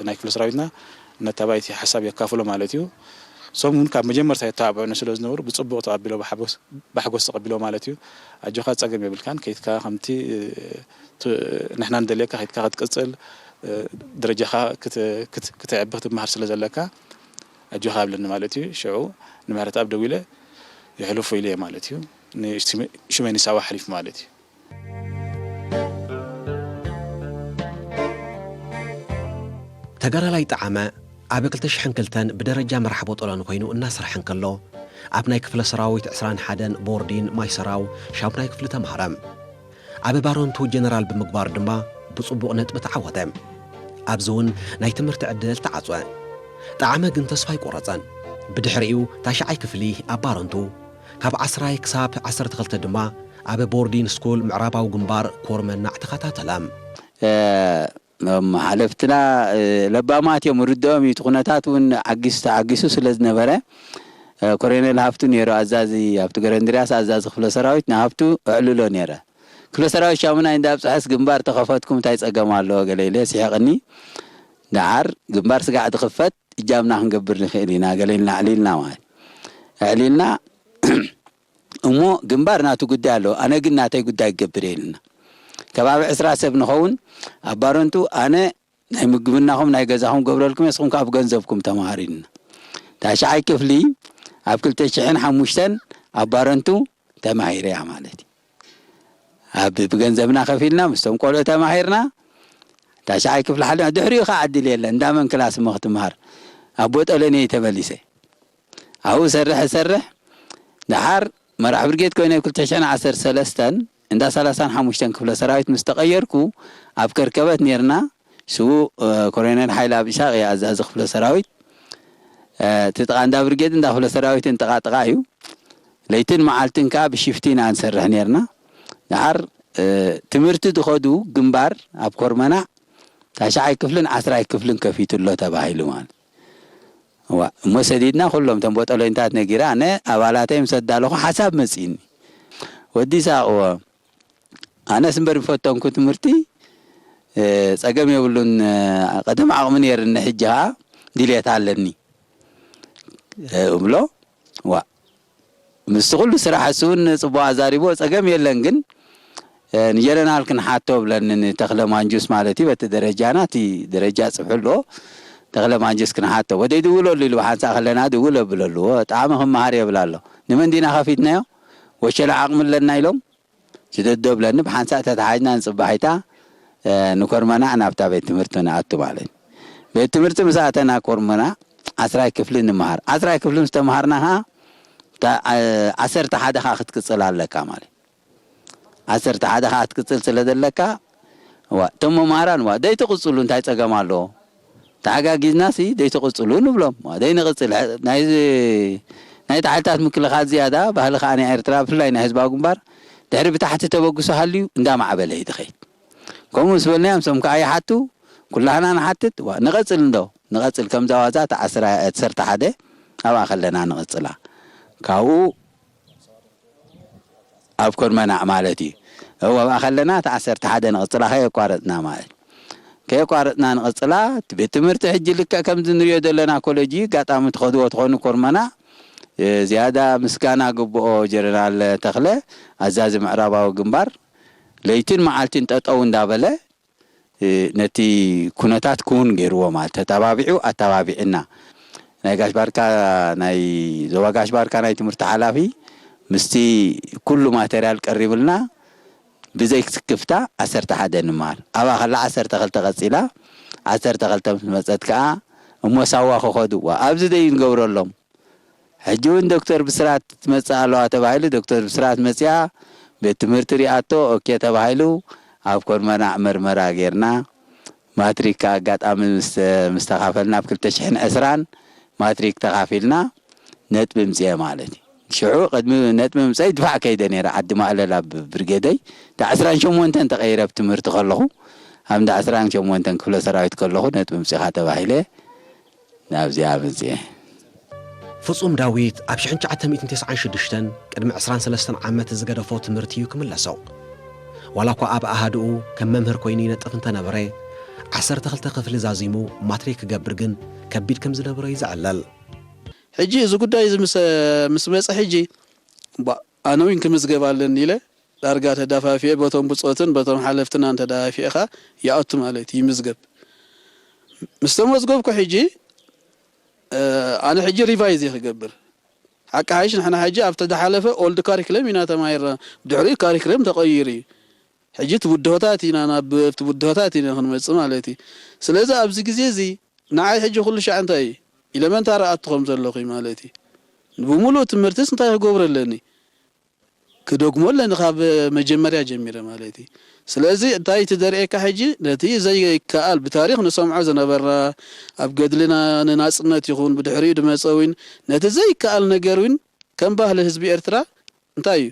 ናይ ክፍለ ሰራዊትና። ነታባይ እቲ ሓሳብ የካፍሎ ማለት እዩ። እሶም እውን ካብ መጀመርታ የተባብዑኒ ስለ ዝነበሩ ብፅቡቕ ተቐቢሎ፣ ብሓጎስ ተቐቢሎ ማለት እዩ። ኣጆኻ ፀገም የብልካን፣ ከይትካ ከምቲ ንሕና ንደልየካ ከይትካ ክትቅፅል፣ ደረጃኻ ክተዕቢ ክትመሃር ስለ ዘለካ ኣጆኻ ይብለኒ ማለት እዩ። ሽዑ ንምሕረተኣብ ደዊለ ይሕልፉ ኢለ ማለት እዩ። ሽመኒ ሳዋ ሓሊፉ ማለት እዩ። ተጋዳላይ ጠዓመ ኣብ ክልተ ሽሕን ክልተን ብደረጃ መራሕ ቦጦሎኒ ኮይኑ እናሰርሐ እንከሎ፣ ኣብ ናይ ክፍለ ሰራዊት ዕስራን ሓደን ቦርዲን ማይሰራው ሻሙናይ ክፍሊ ተማህረ። ኣብ ባረንቱ ጀነራል ብምግባር ድማ ብጽቡቕ ነጥቢ ተዓወተ። ኣብዚ እውን ናይ ትምህርቲ ዕድል ተዓጽወ። ጠዓመ ግን ተስፋ ኣይቆረጸን። ብድሕሪኡ ታሽዓይ ክፍሊ ኣብ ባረንቱ፣ ካብ ዓስራይ ክሳብ ዓሰርተ ክልተ ድማ ኣብ ቦርዲን ስኩል ምዕራባዊ ግንባር ኮርመናዕ ተኸታተለ። ሓለፍትና ለባማት እዮም፣ ርድኦም እዩ። እቲ ኩነታት እውን ዓጊሱ ተዓጊሱ ስለ ዝነበረ፣ ኮሎኔል ሃፍቱ ነይሩ ኣዛዚ፣ ኣብቲ ገረንድርያስ ኣዛዚ ክፍለ ሰራዊት፣ ንሃፍቱ እዕልሎ ነይረ። ክፍለ ሰራዊት ሻሙናይ እንዳ ኣብፅሐስ ግንባር ተኸፈትኩም እንታይ ፀገም ኣለዎ ገለ ኢለ ስሒቕኒ። ደሓር ግንባር ስጋዕ ድኽፈት እጃምና ክንገብር ንኽእል ኢና ገለ ኢልና ኣዕሊልና ማለት ኣዕሊልና እሞ ግንባር ናቱ ጉዳይ ኣለዎ፣ ኣነ ግን ናተይ ጉዳይ ክገብር እየ ኢልና። ከባቢ ዕስራ ሰብ ንኸውን ኣብ ባረንቱ ኣነ ናይ ምግብናኹም ናይ ገዛኹም ገብረልኩም እየ፣ ንስኹም ከኣ ብገንዘብኩም ተምሃሩ ኢልና። ታሽዓይ ክፍሊ ኣብ ክልተ ሽሕን ሓሙሽተን ኣብ ባረንቱ ተማሂረ እያ ማለት እዩ። ኣብ ብገንዘብና ከፊልና ምስቶም ቆልዑ ተማሂርና ታሽዓይ ክፍሊ ሓሊና። ድሕሪኡ ከኣ ዕድል የለን፣ እንዳመን ክላስ እሞ ክትምሃር ኣብ ቦጠለኒ እየ ተመሊሰ። ኣብኡ እሰርሕ እሰርሕ ደሓር መራሕ ብርጌድ ኮይነ ክልተ ሽሕን ዓሰርተ ሰለስተን እንዳ ሰላሳን ሓሙሽተን ክፍለ ሰራዊት ምስ ተቐየርኩ ኣብ ከርከበት ኔርና። ሽኡ ኮሎኔል ሓይለ ኣብ ኢሳቕ እየ ኣዛዚ ክፍለ ሰራዊት። እቲ ጥቓ እንዳ ብርጌድ እንዳ ክፍለ ሰራዊትን ጥቓ ጥቓ እዩ። ለይትን መዓልትን ከኣ ብሽፍቲ ኢና ንሰርሕ ኔርና። ደሓር ትምህርቲ ዝኸዱ ግንባር ኣብ ኮርመናዕ ታሽዓይ ክፍልን ዓስራይ ክፍልን ከፊቱ ኣሎ ተባሂሉ ማለት እዋ እሞ ሰዲድና ኩሎም እቶም ቦጠሎኝታት ነጊራ ኣነ ኣባላተይ ምስ ኣዳለኹ ሓሳብ መፂእኒ ወዲ ሳቕዎ ኣነስ እምበር ዝፈተንኩ ትምህርቲ ፀገም የብሉን ቀደም ዓቕሚ ነይርኒ ሕጂ ኸዓ ድልየት ኣለኒ እብሎ ዋ ምስቲ ኩሉ ስራሕ እሱ እውን ፅቡቅ ኣዛሪቦ ፀገም የለን ግን ንጀነራል ክንሓቶ ብለኒ ንተክለ ማንጁስ ማለት እዩ በቲ ደረጃና እቲ ደረጃ ፅፍሑ ኣለዎ ተክለ ማንጁስ ክንሓቶ ወደይ ድውለሉ ኢሉ ብሓንሳእ ከለና ድውል ኣብለሉ ጠዓመ ክመሃር የብል ኣሎ ንመን ዲና ከፊትናዮ ወሸለ ዓቅሚ ኣለና ኢሎም ስደዶ ብለኒ ብሓንሳእ ተተሓጅና ንፅባሒታ ንኮርመና ናብታ ቤት ትምህርቲ ንኣቱ ማለት ቤት ትምህርቲ ምስ ኣተና ኮርመና ዓስራይ ክፍሊ ንምሃር ዓስራይ ክፍሊ ምስ ተምሃርና ከዓ ዓሰርተ ሓደ ከዓ ክትቅፅል ኣለካ ማለት ዓሰርተ ሓደ ከዓ ክትቅፅል ስለ ዘለካ እዋ እቶም መምሃራን እዋ ደይትቕፅሉ እንታይ ፀገም ኣለዎ ተሓጋጊዝና ሲ ደይትቕፅሉ ንብሎም እዋ ደይንቕፅል ናይዚ ናይቲ ሓይልታት ምክልኻል ዝያዳ ባህሊ ከዓ ናይ ኤርትራ ብፍላይ ናይ ህዝባዊ ግንባር ድሕሪ ብታሕቲ ተበግሶ ሃልዩ እንዳማዕበለ እዩ ዝኸይድ ከምኡ ምስ በልናዮም እሶም ከዓ ይሓቱ ኩላህና ንሓትት እዋ ንቐፅል እንዶ ንቐፅል ከምዛ ዋዛ ተዓስራ ተሰርተ ሓደ ኣብኣ ከለና ንቐፅላ ካብኡ ኣብ ኮርመናዕ ማለት እዩ እው ኣብኣ ከለና ተዓሰርተ ሓደ ንቐፅላ ከየቋረፅና ማለት ከየቋረፅና ንቐፅላ እቲ ቤት ትምህርቲ ሕጂ ልክዕ ከምዚ ንሪኦ ዘለና ኮሌጅ እዩ ኣጋጣሚ ትኸድዎ ትኾኑ ኮርመናዕ ዝያዳ ምስጋና ግብኦ ጀነራል ተኽለ ኣዛዚ ምዕራባዊ ግንባር ለይትን መዓልትን ጠጠው እንዳበለ ነቲ ኩነታት ክውን ገይርዎ ማለት ተተባቢዑ ኣተባቢዕና ናይ ጋሽ ባርካ ናይ ዞባ ጋሽ ባርካ ናይ ትምህርቲ ሓላፊ ምስቲ ኩሉ ማተርያል ቀሪብልና ብዘይ ስክፍታ ዓሰርተ ሓደ ንምሃር ኣብኣ ከላ ዓሰርተ ክልተ ቀፂላ ዓሰርተ ክልተ ምስ መፀት ከዓ እሞ ሳዋ ክኸዱ፣ ዋ፣ ኣብዚ ደይ ንገብረሎም። ሕጂ እውን ዶክተር ብስራት ትመጽእ ኣለዋ ተባሂሉ፣ ዶክተር ብስራት መጽያ፣ ቤት ትምህርቲ ሪኣቶ፣ ኦኬ ተባሂሉ፣ ኣብ ኮርመናዕ መርመራ ጌርና፣ ማትሪክ ኣጋጣሚ ምስ፣ ምስ ተኻፈልና፣ ኣብ ክልተ ሽሕን ዕስራን ማትሪክ ተኻፊልና፣ ነጥቢ ምጽኤ ማለት እዩ። ሽዑ ቅድሚ ነጥቢ ምጽኣይ ድፋዕ ከይደ ነይረ፣ ዓዲ ማእለል ኣብ ብርጌደይ፣ እንዳ ዕስራን ሸሞንተን ተቐይረ ኣብ ትምህርቲ ከለኹ፣ ኣብ እንዳ ዕስራን ሸሞንተን ክፍለ ሰራዊት ከለኹ፣ ነጥቢ ምጽኻ ተባሂለ፣ ናብዚኣ ምጽኤ። ፍጹም ዳዊት ኣብ ሽሕን ትሽዓተ ሚእትን ተስዓን ሽዱሽተን ቅድሚ ዕስራን ሰለስተን ዓመት ዝገደፎ ትምህርቲ እዩ ክምለሶ። ዋላ እኳ ኣብ ኣሃድኡ ከም መምህር ኮይኑ ይነጥፍ እንተነበረ፣ ዓሰርተ ክልተ ክፍሊ ዛዚሙ ማትሪክ ክገብር ግን ከቢድ ከም ዝነበሮ እዩ ዝዕለል። ሕጂ እዚ ጉዳይ እዚ ምስ፣ ምስ መጸ ሕጂ፣ እባ ኣነ እውን ክምዝገብ ኣለኒ ኢለ፣ ዳርጋ ተዳፋፊኤ፣ በቶም ብጾትን በቶም ሓለፍትናን ተዳፋፊኤ ኸኣ ይኣቱ ማለት እዩ፣ ይምዝገብ። ምስ ተመዝገብኩ ሕጂ፣ እ፣ ኣነ ሕጂ ሪቫይዝ እየ ክገብር። ሓቂ ሓይሽ ንሕና ሕጂ ኣብቲ ዝሓለፈ ኦልድ ካሪክለም ኢና ተማሂርና። ብድሕሪኡ ካሪክለም ተቐይሩ እዩ። ሕጂ እቲ ውድሆታት ኢና ናብ፣ ኣብቲ ውድሆታት ኢና ክንመጽእ ማለት እዩ። ስለዚ ኣብዚ ግዜ እዚ ንዓይ ሕጂ ኩሉ ሻዕ እንታይ እዩ? ኢለመንታሪ ኣቱ ከም ዘለኹ እዩ ማለት እዩ። ብምሉእ ትምህርትስ እንታይ ክገብሮ ኣለኒ? ክደግሞ ኣለኒ ካብ መጀመርያ ጀሚረ ማለት እዩ። ስለዚ እንታይ እቲ ዘርእየካ ሕጂ ነቲ ዘይከኣል ብታሪኽ ንሰምዖ ዝነበርና ኣብ ገድልና ንናጽነት ይኹን ብድሕሪኡ ዝመጸ እውን ነቲ ዘይከኣል ነገር እውን ከም ባህሊ ህዝቢ ኤርትራ እንታይ እዩ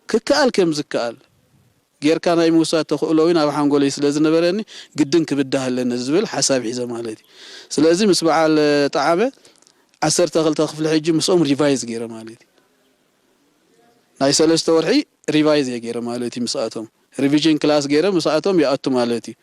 ክከኣል ከም ዝከኣል ጌርካ ናይ ምውሳድ ተኽእሎ እውን ኣብ ሓንጎለይ ስለ ዝነበረኒ ግድን ክብዳህ ኣለኒ ዝብል ሓሳብ ሒዘ ማለት እዩ። ስለዚ ምስ በዓል ጠዓመ ዓሰርተ ክልተ ክፍሊ ሕጂ ምስኦም ሪቫይዝ ገይረ ማለት እዩ። ናይ ሰለስተ ወርሒ ሪቫይዝ እየ ገይረ ማለት እዩ። ምስኣቶም ሪቪዥን ክላስ ገይረ ምስኣቶም ይኣቱ ማለት እዩ።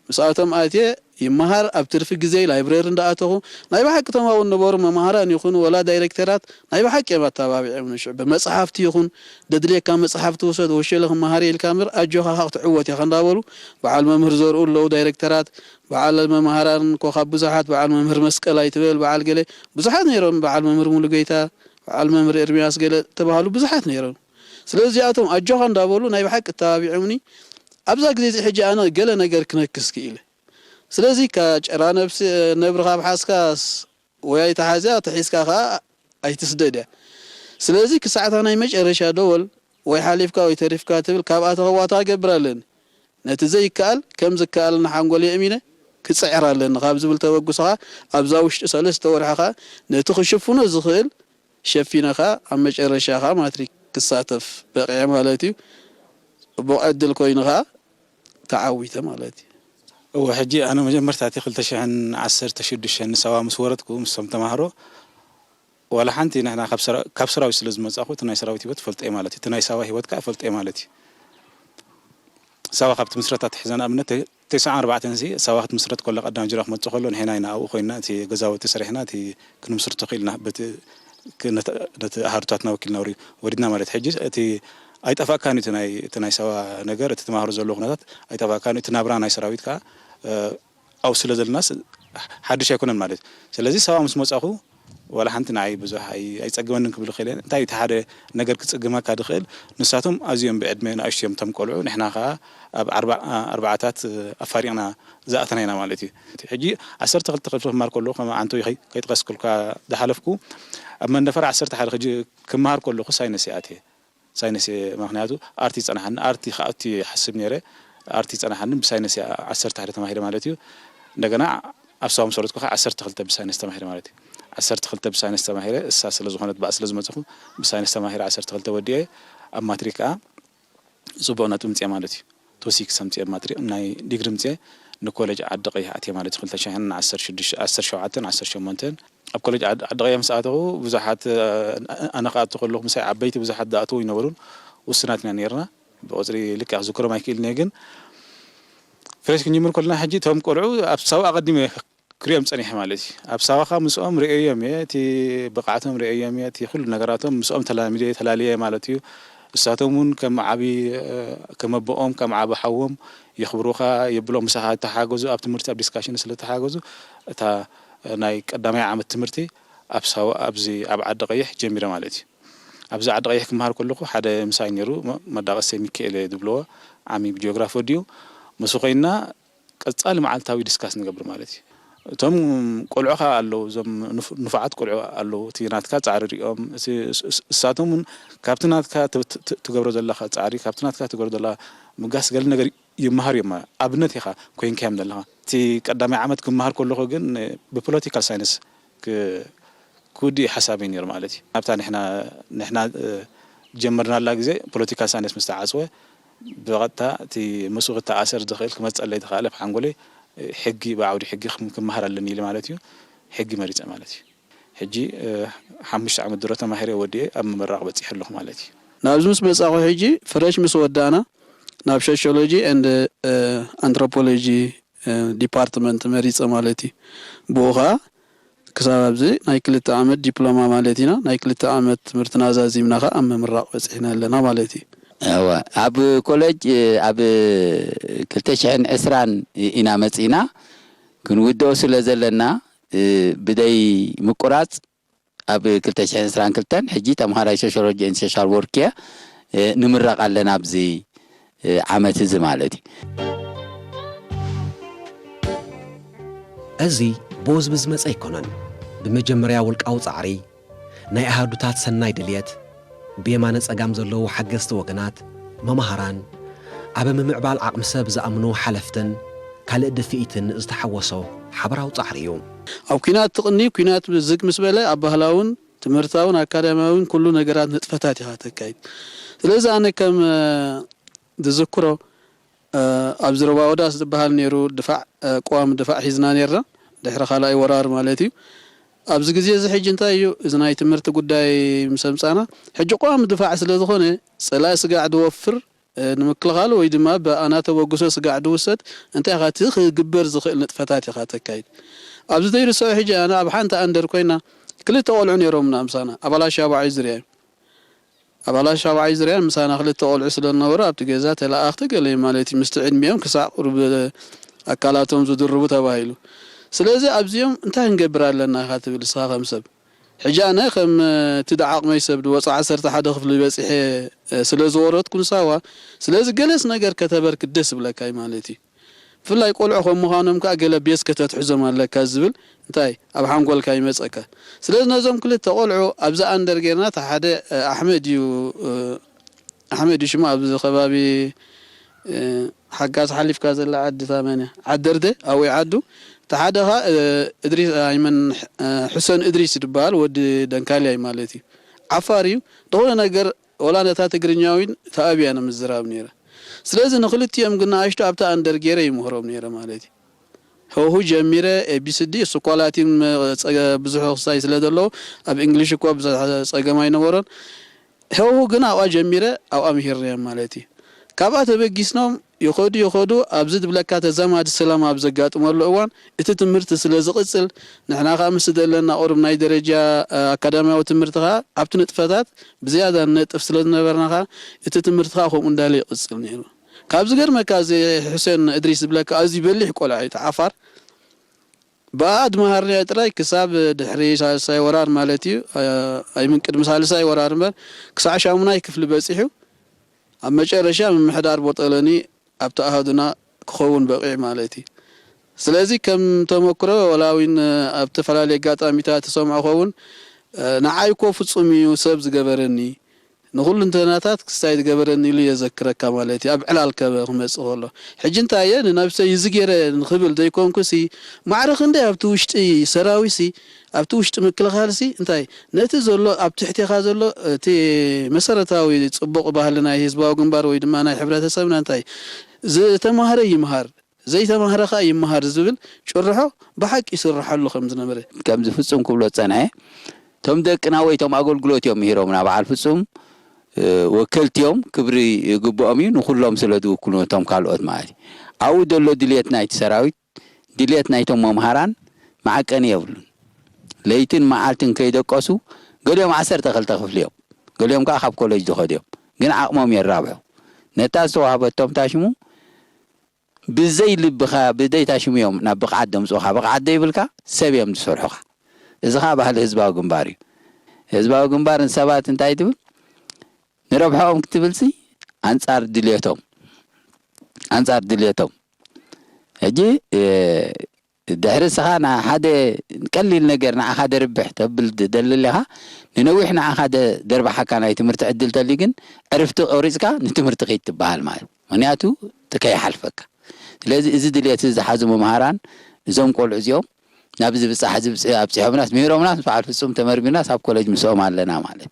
ምስኣቶም ኣትየ ይመሃር፣ ኣብ ትርፊ ግዜ ላይብረሪ እንዳኣተኹ ናይ ብሓቂ ተማውን ነበሩ መማሃራን ይኹኑ ወላ ዳይሬክተራት ናይ ብሓቂ እዮም ኣተባቢዖም። ንሽዑ ብመጽሓፍቲ ይኹን ደድልየካ መጽሓፍቲ ውሰድ ወሸለ ክመሃር ኢልካ እምበር ኣጆኻ ኻቕ ትዕወት ኢኻ እንዳበሉ በዓል መምህር ዘርኡ ኣለዉ ዳይሬክተራት፣ በዓል መማሃራን ኮኻብ ብዙሓት፣ በዓል መምህር መስቀል ኣይትበል፣ በዓል ገለ ብዙሓት ነይሮም፣ በዓል መምህር ሙሉጌታ፣ በዓል መምህር ኤርሚያስ ገለ ተባሃሉ ብዙሓት ነይሮም። ስለዚ እዚኣቶም ኣጆኻ እንዳበሉ ናይ ብሓቂ ኣተባቢዖምኒ። ኣብዛ ግዜ እዚ ሕጂ ኣነ ገለ ነገር ክነክስ ክኢለ። ስለዚ ካብ ጨራ ነብሲ፣ ነብሪ ካብ ሓዝካስ ወይ ኣይትሓዝያ፣ ተሒዝካ ከኣ ኣይትስደድ እያ። ስለዚ ክሳዕታ ናይ መጨረሻ ደወል ወይ ሓሊፍካ ወይ ተሪፍካ ትብል፣ ካብኣ ተኸዋታ እገብር ኣለኒ። ነቲ ዘይከኣል ከም ዝከኣል ንሓንጎል የእሚነ ክጽዕር ኣለኒ ካብ ዝብል ተበግሶ ከኣ ኣብዛ ውሽጢ ሰለስተ ወርሒ ከኣ ነቲ ክሽፍኖ ዝኽእል ሸፊነ ከኣ ኣብ መጨረሻ ከኣ ማትሪክ ክሳተፍ በቒዐ ማለት እዩ። ጽቡቕ ዕድል ኮይኑ ከኣ ተዓዊተ ማለት እዩ። እወ፣ ሕጂ ኣነ መጀመርታ እቲ ክልተ ሽሕን ዓሰርተ ሽዱሽተን ንሳዋ ምስ ወረድኩ ምስቶም ተማሃሮ ዋላ ሓንቲ ንሕና ካብ ሰራ-፣ ካብ ሰራዊት ስለ ዝመጻኹ እቲ ናይ ሰራዊት ህይወት እፈልጦ እየ ማለት እዩ። እቲ ናይ ሳዋ ህይወት ከኣ እፈልጦ እየ ማለት እዩ። ሳዋ ካብ ትምስረት ኣትሒዛ ንኣብነት ተ-፣ ተስዓን ኣርባዕተን ሲ ሳዋ ክትምስረት ከሎ ቀዳም ጅራ ክመጽእ ከሎ ንሕና ኢና ኣብኡ ኮይንና እቲ ገዛውቲ ሰሪሕና እቲ ክንምስርቶ ክኢልና በቲ ክ-፣ ነቲ፣ ነቲ ኣሃዱታትና ወኪልና ወሪ-፣ ወሪድና ማለት እዩ። ሕጂ እቲ ኣይጠፋእካን እዩ እቲ ናይ፣ እቲ ናይ ሳዋ ነገር፣ እቲ ተማሃሮ ዘለዎ ኩነታት ኣይጠፋእካን እዩ። እቲ ናብራ ናይ ሰራዊት ከኣ፣ እ፣ ኣብኡ ስለ ዘለናስ ሓድሽ ኣይኮነን ማለት እዩ። ስለዚ ሳዋ ምስ መጻኹ ዋላ ሓንቲ ንዓይ ብዙሕ ኣይ-፣ ኣይጸግመንን ክብል ይኽእል እየ። እንታይ እቲ ሓደ ነገር ክጽግመካ ዝኽእል፣ ንሳቶም ኣዝዮም ብዕድመ ንኣሽቱ እዮም እቶም ቆልዑ። ንሕና ከኣ ኣብ ኣርባ-፣ ኣርባዓታት ኣፋሪቕና ዝኣተና ኢና ማለት እዩ። ሕጂ ዓሰርተ ክልተ ክፍሊ ክመሃር ከለኹ ከም ዓንተቦይ ከይ-፣ ከይጠቐስኩልካ ዝሓለፍኩ፣ ኣብ መንደፈራ ዓሰርተ ሓደ ክጅ-፣ ክመሃር ከለኹ ሳይነስ እየ ኣትየ። ሳይነስ እየ፣ ምኽንያቱ ኣርቲ ይጸናሓኒ፣ ኣርቲ ክኣቱ እየ ይሓስብ ነይረ። ኣርቲ ይጸናሓኒ፣ ብሳይነስ እየ ዓሰርተ ሓደ ተማሂረ ማለት እዩ። እንደገና ኣብ ሳዋ ምስ ወረድኩ ከዓ ዓሰርተ ክልተ ብሳይነስ ተማሂረ ማለት እዩ። ዓሰርተ ክልተ ብሳይነስ ተማሂረ፣ እሳ ስለ ዝኾነት ብኣ ስለ ዝመጸኹ ብሳይነስ ተማሂረ ዓሰርተ ክልተ ወዲኤ ኣብ ማትሪክ ከዓ ጽቡቕ ነጥቢ ምጽኤ ማለት እዩ። ቱ ሲክስ ኣምጽኤ ማትሪክ ናይ ዲግሪ ምጽኤ ንኮሌጅ ዓዲ ቀይሕ ኣትየ ማለት እዩ። ክልተ ሽሕን ዓሰርተ ሽዱሽተ፣ ዓሰርተ ሸውዓተን ዓሰርተ ሸሞንተን ኣብ ኮሌጅ ዓድ-፣ ዓዲ ቀይሕ ምስ ኣተኹ ብዙሓት፣ እ፣ ኣነ ክኣቱ ከለኹ ምሳይ ዓበይቲ ብዙሓት ዝኣተዉ ይነበሩን ውሱናት ኢና ነይርና። ብቁጽሪ ልክዕ ክዝክሮም ኣይክእልን እየ፣ ግን ፍሬሽ ክንጅምር ከለና ሕጂ እቶም ቆልዑ ኣብ ሳዋ ኣቐዲመ ክሪኦም ጸኒሐ ማለት እዩ። ኣብ ሳዋ ከኣ ምስኦም ርእዮም እየ፣ እቲ ብቕዓቶም ርእዮም እየ፣ እቲ ኩሉ ነገራቶም ምስኦም ተላሚደ፣ ተላልየ ማለት እዩ። እሳቶም እውን ከም ዓቢ፣ እ፣ ከም ኣቦኦም፣ ከም ዓቢ ሓዎም የኽብሩኻ፣ የብሎም። ምሳኻ ተሓገዙ፣ ኣብ ትምህርቲ፣ ኣብ ዲስካሽን ስለ ተሓገዙ፣ እታ ናይ ቀዳማይ ዓመት ትምህርቲ ኣብ ሳዋ፣ ኣብዚ ኣብ ዓዲ ቀይሕ ጀሚረ ማለት እዩ። ኣብዚ ዓዲ ቀይሕ ክመሃር ከለኹ ሓደ ምሳይ ነይሩ፣ መ-፣ መዳቐሰ ሚካኤል ዝብልዎ፣ ዓሚ ብጂኦግራፊ ወዲኡ፣ ምስኡ ኮይንና ቀጻሊ መዓልታዊ ዲስካስ ንገብር ማለት እዩ። እቶም ቆልዑ ኸኣ ኣለዉ፣ እዞም ንፉ-፣ ንፉዓት ቆልዑ ኣለዉ። እቲ ናትካ ጻዕሪ ሪኦም፣ እቲ እስ-፣ እስ-፣ እሳቶም እውን ካብቲ ናትካ ት-፣ ት-፣ ት-፣ ትገብሮ ዘለኻ ጻዕሪ፣ ካብቲ ናትካ ትገብሮ ዘለኻ ምጋስ ገለ ነገር ይመሃሩ እዮም። ኣብነት ኢኻ ኮይንካዮም ዘለኻ። እቲ ቀዳማይ ዓመት ክመሃር ከለኹ ግን ብፖለቲካል ሳይንስ ክ-፣ ክውድእ ሓሳበይ ነይሩ ማለት እዩ። ናብታ ንሕና፣ ንሕና፣ እ፣ ጀመርናላ ግዜ ፖለቲካል ሳይንስ ምስ ተዓጽወ፣ ብቐጥታ እቲ ምስኡ ክተኣሰር ዝኽእል ክመጸለይ ተኻእለ፣ ኣብ ሓንጎለይ፣ እ፣ ሕጊ፣ ብዓውዲ ሕጊ ክም-፣ ክመሃር ኣለኒ ኢለ ማለት እዩ። ሕጊ መሪጸ ማለት እዩ። ሕጂ፣ እ፣ ሓሙሽተ ዓመት ድሮ ተማሂረ ወዲኤ ኣብ ምምራቕ በጺሐ ኣለኹ ማለት እዩ። ናብዚ ምስ መጻኹ ሕጂ ፍረሽ ምስ ወዳእና ናብ ሶሽዮሎጂ ኤንድ፣ እ፣ ኣንትሮፖሎጂ፣ እ፣ ዲፓርትመንት መሪጸ ማለት እዩ። ብኡ ኸኣ ክሳብ ኣብዚ ናይ ክልተ ዓመት ዲፕሎማ ማለት ኢና፣ ናይ ክልተ ዓመት ትምህርትና ዛዚምና ኸኣ ኣብ ምምራቕ በጺሕና ኣለና ማለት እዩ። እወ፣ ኣብ ኮለጅ፣ እ፣ ኣብ ክልተ ሽሕን ዕስራን ኢና መጺእና፣ ክንውድኦ ስለ ዘለና፣ እ፣ ብደይ ምቁራጽ ኣብ ክልተ ሽሕን ዕስራን ክልተን ሕጂ ተምሃራይ ሶሻሎጂ ኤንድ ሶሻል ወርክ እየ፣ እ፣ ንምረቕ ኣለና ኣብዚ፣ እ፣ ዓመት እዚ ማለት እዩ። እዚ ብኡ ዝብል ዝመጸ ኣይኮነን። ብመጀመርያ ውልቃዊ ጻዕሪ፣ ናይ ኣሃዱታት ሰናይ ድልየት፣ ብየማነ ጸጋም ዘለዉ ሓገዝቲ ወገናት፣ መማህራን፣ ኣብ ምምዕባል ዓቕሚ ሰብ ዝኣምኑ ሓለፍትን ካልእ ድፍኢትን ዝተሓወሶ ሓበራዊ ጻዕሪ እዩ። ኣብ ኲናት ትቕኒ፣ ኲናት ዝግ ምስ በለ ኣብ ባህላውን ትምህርታውን ኣካዳሚያውን ኩሉ ነገራት ንጥፈታት ኢኻ ተካይድ። ስለዚ ኣነ ከም፣ እ፣ ዝዝክሮ፣ እ፣ ኣብዚ ሩባ ኦዳስ ዝበሃል ነይሩ ድፋዕ፣ እ፣ ቅዋም ድፋዕ ሒዝና ነይርና፣ ድሕሪ ካልኣይ ወራር ማለት እዩ። ኣብዚ ግዜ እዚ ሕጂ እንታይ እዩ፣ እዚ ናይ ትምህርቲ ጉዳይ ምስ ኣምጻና፣ ሕጂ ቅዋም ድፋዕ ስለ ዝኾነ፣ ጸላኢ ስጋዕ ድወፍር፣ እ፣ ንምክልኻል ወይ ድማ ብኣና ተበግሶ ስጋዕ ድውሰድ፣ እንታይ ኢኻ እቲ ክግበር ዝኽእል ንጥፈታት ኢኻ ተካይድ። ኣብዚ ዘይርስዖ ሕጂ ኣነ ኣብ ሓንቲ ኣንደር ኮይና ክልተ ቆልዑ ነይሮምና ምሳና፣ ኣባላት ሻባዓይ ዝርያ እዮም። ኣባላት ሻባዓይ ዝርያን ምሳና ክልተ ቆልዑ ስለ ዝነበሩ ኣብቲ ገዛ ተለኣኣኽቲ ገለ ማለት እዩ። ምስቲ ዕድሚኦም ክሳዕ ቁሩብ ኣካላቶም ዝድርቡ ተባሂሉ። ስለዚ ኣብዚኦም እንታይ ክንገብር ኣለና ኢኻ ትብል ንስኻ ከም ሰብ? ሕጂ ኣነ ከም እቲ ደዓቕመይ ሰብ ድወጽ ዓሰርተ ሓደ ክፍሊ በጺሐ፣ እ፣ ስለ ዝወረድኩ ንሳዋ፣ ስለዚ ገለስ ነገር ከተበርክት ደስ ይብለካ እዩ ማለት እዩ። ብፍላይ ቆልዑ ከም ምዃኖም ከኣ ገለ ቤዝ ከተትሕዞም ኣለካ ዝብል እንታይ ኣብ ሓንጎልካ ይመጸካ። ስለዚ ነዞም ክልተ ቆልዑ ኣብዛ ኣንደር ጌርና፣ እቲ ሓደ፣ እ፣ ኣሕመድ እዩ፣ እ፣ ኣሕመድ እዩ ሽሙ፣ ኣብዚ ከባቢ፣ እ፣ ሓጋዝ ሓሊፍካ ዘላ ዓዲ ታመን እያ? ዓደርደ፣ ኣብኡ ዓዱ። እቲ ሓደ ኸኣ፣ እ፣ እድሪስ፣ ኣይመን፣ እ፣ ሕሰን እድሪስ ዝበሃል ወዲ ደንካልያ እዩ ማለት እዩ። ዓፋር እዩ። ዝኾነ ነገር ወላ ነታ ትግርኛ እውን ተኣብያ ንምዝራብ ነይረ። ስለዚ ንኽልቲኦም ግን ንኣሽቱ ኣብታ ኣንደር ገይረ ይምህሮም ነይረ ማለት እዩ። ሀሁ ጀሚረ፣ ኤ ቢ ሲ ዲ፣ ስኳላቲን መ-፣ ጸገ-፣ ብዙሕ ክሳይ ስለ ዘለዎ፣ ኣብ እንግሊሽ እኳ ብዙሕ ጸገም ኣይነበሮን። ሀሁ ግን ኣብኣ ጀሚረ፣ ኣብኣ ምሂርናዮም ማለት እዩ። ካብኣ ተበጊስኖም ይኸዱ ይኸዱ፣ ኣብዚ ዝብለካ ተዛማዲ ሰላም ኣብ ዘጋጥመሉ እዋን፣ እቲ ትምህርቲ ስለ ዝቕጽል፣ ንሕና ኸኣ ምስ ዘለና ቁሩብ ናይ ደረጃ፣ እ፣ ኣካዳሚያዊ ትምህርቲ ኸኣ ኣብቲ ንጥፈታት ብዝያዳ ንነጥፍ ስለ ዝነበርና ኸኣ፣ እቲ ትምህርቲ ኸኣ ከምኡ እንዳለ ይቕጽል ነይሩ። ካብ ዝገርመካ፣ እዚ ሑሴን እድሪስ ዝብለካ ኣዝዩ በሊሕ ቆልዓ እዩ፣ እቲ ዓፋር። ብኣኣ ድመሃርናዮ ጥራይ ክሳብ ድሕሪ ሳልሳይ ወራር ማለት እዩ፣ እ፣ ኣይምን ቅድሚ ሳልሳይ ወራር እምበር፣ ክሳዕ ሻሙናይ ክፍሊ በጺሑ፣ ኣብ መጨረሻ ምምሕዳር ቦጠለኒ ኣብቲ ኣሃዱና ክኸውን በቒዑ ማለት እዩ። ስለዚ ከም ተመክሮ፣ ወላ እውን ኣብ ዝተፈላለየ ኣጋጣሚታት ትሰምዖ ኸውን፣ እ፣ ንዓይ እኮ ፍጹም እዩ ሰብ ዝገበረኒ፣ ንኹሉ እንተናታት ክስታይ ዝገበረኒ ኢሉ የዘክረካ ማለት እዩ፣ ኣብ ዕላል ከ-፣ ክመጽእ ከሎ። ሕጂ እንታይ እየ ንነብሰይ እዚ ገይረ ንኽብል ዘይኮንኩሲ፣ ማዕረ ክንደይ ኣብቲ ውሽጢ ሰራዊትሲ፣ ኣብቲ ውሽጢ ምክልኻልሲ እንታይ ነቲ ዘሎ ኣብ ትሕቴኻ ዘሎ እቲ መሰረታዊ ጽቡቕ ባህሊ ናይ ህዝባዊ ግንባር ወይ ድማ ናይ ሕብረተሰብና እንታይ ዝተማህረ ይምሃር፣ ዘይተማህረ ኸኣ ይምሃር ዝብል ጭርሖ ብሓቂ ይስርሓሉ ከም ዝነበረ። ከምዚ ፍጹም ክብሎ ዝጸንሐ፣ እቶም ደቅና ወይ እቶም ኣገልግሎት እዮም ምሂሮምና፣ በዓል ፍጹም፣ እ፣ ወከልቲ እዮም፣ ክብሪ ይግብኦም እዩ፣ ንኹሎም ስለ ዝውክሉ ነቶም ካልኦት ማለት እዩ። ኣብኡ ዘሎ ድልየት ናይቲ ሰራዊት፣ ድልየት ናይቶም መምሃራን መዓቀኒ የብሉን። ለይትን መዓልትን ከይደቀሱ፣ ገሊኦም ዓሰርተ ክልተ ክፍሊ እዮም፣ ገሊኦም ከኣ ካብ ኮሌጅ ዝኸዱ እዮም። ግን ዓቕሞም የራብሑ። ነታ ዝተዋህበቶም ታሽሙ ብዘይ ልብኻ፣ ብዘይ ታሽሙ እዮም ናብ ብቕዓት ደምጽኡኻ። ብቕዓት ዘይብልካ ሰብ እዮም ዝሰርሑኻ። እዚ ኸኣ ባህሊ ህዝባዊ ግንባር እዩ። ህዝባዊ ግንባር ንሰባት እንታይ ትብል? ንረብሕኦም ክትብልሲ ኣንጻር ድልየቶም፣ ኣንጻር ድልየቶም። ሕጂ፣ እ፣ ድሕሪ እስኻ ንሓደ ቀሊል ነገር ንዓኻ ደርብሕ ተብል ትደሊ ኣለኻ፣ ንነዊሕ ንዓኻ ደ-፣ ደርብሓካ ናይ ትምህርቲ ዕድል ተልዩ ግን ዕርፍቲ ቆሪጽካ ንትምህርቲ ኪድ ትበሃል ማለት። ምኽንያቱ እቲ ከይሓልፈካ። ስለዚ እዚ ድልየት እዚ ዝሓዙ መምሃራን እዞም ቆልዑ እዚኦም ናብዚ ብጻሕ እዚ ብጽ-፣ ኣብጺሖምናስ ምሂሮምናስ በዓል ፍጹም ተመርሚርናስ ኣብ ኮሌጅ ምስኦም ኣለና ማለት።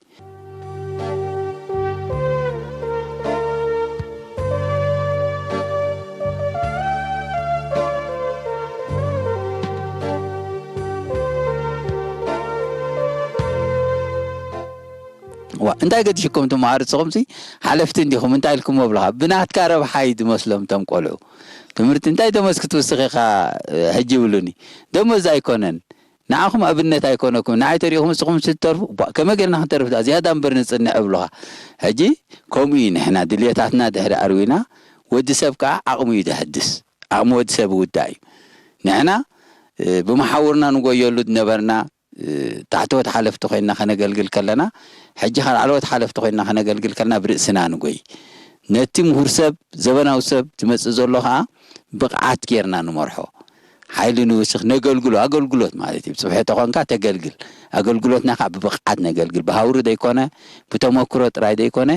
ዋ፣ እንታይ ገዲሽኩም ትመሃሩ ንስኹምሲ? ሓለፍቲ እንዲኹም፣ እንታይ ኢልኩም ኣብልኻ? ብናትካ ረብሓ እዩ ዝመስሎም እቶም ቆልዑ። ትምህርቲ እንታይ ደሞዝ ክትውስኽ ኢኻ ሕጂ ይብሉኒ። ደሞዝ ኣይኮነን። ንዓኹም ኣብነት ኣይኮነኩም። ንዓይ ተሪእኹም ንስኹም ስትተርፉ፣ ቧ፣ ከመይ ጌርና ክንተርፍ ደኣ? ዝያዳ እምበር ንጽንዕ እብሉኻ። ሕጂ ከምኡ እዩ ንሕና ድልየታትና ድሕሪ ኣርዊና፣ ወዲ ሰብ ከኣ ዓቕሙ እዩ ዘሐድስ። ዓቕሚ ወዲ ሰብ ይውዳእ እዩ። ንሕና፣ እ፣ ብመሓውርና ንጎየሉ ዝነበርና፣ እ፣ ታሕተዎት ሓለፍቲ ኮይንና ከነገልግል ከለና፣ ሕጂ ኸኣ ላዕለዎት ሓለፍቲ ኮይንና ከነገልግል ከለና ብርእስና ንጎይ። ነቲ ምሁር ሰብ፣ ዘበናዊ ሰብ ዝመጽእ ዘሎ ኸኣ ብቕዓት ጌርና ንመርሖ። ሓይሊ ንውስኽ፣ ነገልግሎ፣ ኣገልግሎት ማለት እዩ። ብጽፍሒ ተኾንካ ተገልግል። ኣገልግሎትና ኸኣ ብብቕዓት ነገልግል። ብሃውሪ ዘይኮነ፣ ብተመክሮ ጥራይ ዘይኮነ፣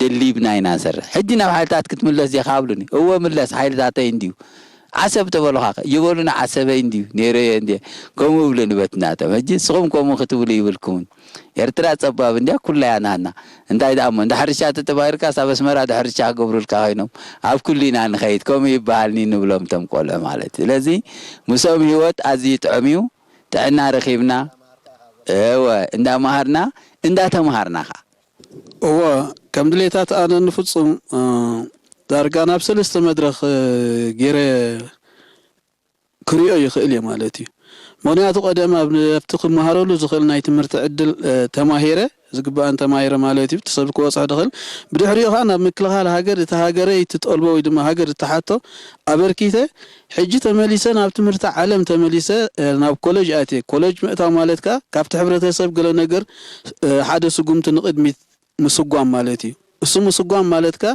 ደሊብና ኢና ንሰርሕ። ሕጂ ናብ ሓይልታት ክትምለስ ዲኻ ኣብሉኒ። እወ ምለስ፣ ሓይልታተይ እንድዩ። ዓሰብ ተበሉኻ ኸ? ይበሉኒ ዓሰበይ እንድዩ፣ ነይረዮ እንድየ። ከምኡ ይብሉኒ በቲ ናቶም። ሕጂ ንስኹም ከምኡ ክትብሉ ይብልኩምን። ኤርትራ ጸባብ እንድያ፣ ኩላ እያ ናትና። እንታይ ደኣ እሞ፣ እንዳ ሕርሻ ተተባሂርካስ ኣብ ኣስመራ ዶ ሕርሻ ክገብሩልካ ኮይኖም? ኣብ ኩሉ ኢና ንኸይድ፣ ከምኡ ይበሃልኒ ንብሎም እቶም ቆልዑ ማለት እዩ። ስለዚ ምስኦም ህይወት ኣዝዩ ጥዑም እዩ። ጥዕና ረኺብና፣ እወ፣ እንዳመሃርና፣ እንዳተምሃርና ኸኣ። እወ፣ ከም ድሌታት ኣነ ንፍጹም፣ እ፣ ዳርጋ ናብ ሰለስተ መድረኽ፣ እ፣ ገይረ ክሪኦ ይኽእል እየ ማለት እዩ። ምኽንያቱ ቀደም ኣብ፣ ኣብቲ ክመሃረሉ ዝኽእል ናይ ትምህርቲ ዕድል፣ እ፣ ተማሂረ፣ ዝግባእን ተማሂረ ማለት እዩ፣ እቲ ሰብ ክበጽሖ ዝኽእል። ብድሕሪኡ ኸኣ ናብ ምክልኻል ሃገር፣ እቲ ሃገረይ ትጠልቦ ወይ ድማ ሃገር እትሓቶ ኣበርኪተ፣ ሕጂ ተመሊሰ ናብ ትምህርቲ ዓለም ተመሊሰ፣ እ፣ ናብ ኮለጅ ኣትየ። ኮለጅ ምእታው ማለት ከኣ ካብቲ ሕብረተሰብ ገለ ነገር፣ እ፣ ሓደ ስጉምቲ ንቕድሚት ምስጓም ማለት እዩ። እሱ ምስጓም ማለት ከኣ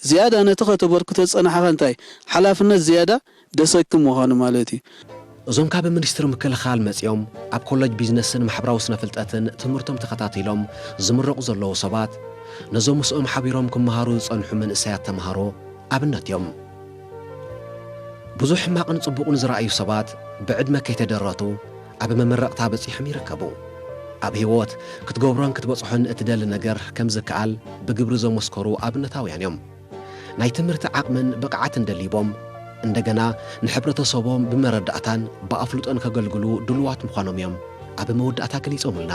ዝያዳ ነቲ ከተበርክቶ ዝጸናሕኻ እንታይ ሓላፍነት ዝያዳ ደሰክም ምዃኑ ማለት እዩ። እዞም ካብ ሚኒስትሪ ምክልኻል መጺኦም ኣብ ኮለጅ ቢዝነስን ማሕበራዊ ስነ ፍልጠትን ትምህርቶም ተኸታቲሎም ዝምረቑ ዘለዉ ሰባት፣ ነዞም ምስኦም ሓቢሮም ክመሃሩ ዝጸንሑ መንእሰያት ተምሃሮ ኣብነት እዮም። ብዙሕ ሕማቕን ጽቡቕን ዝረኣዩ ሰባት ብዕድመ ከይተደረቱ ኣብ መመረቕታ በጺሖም ይርከቡ። ኣብ ህይወት ክትገብሮን ክትበጽሖን እትደሊ ነገር ከም ዝከኣል ብግብሪ ዘመስከሩ ኣብነታውያን እዮም። ናይ ትምህርቲ ዓቕምን ብቕዓትን ደሊቦም፣ እንደገና ንሕብረተሰቦም ብመረዳእታን ብኣፍልጦን ከገልግሉ ድሉዋት ምዃኖም እዮም ኣብ መወዳእታ ገሊጾምልና።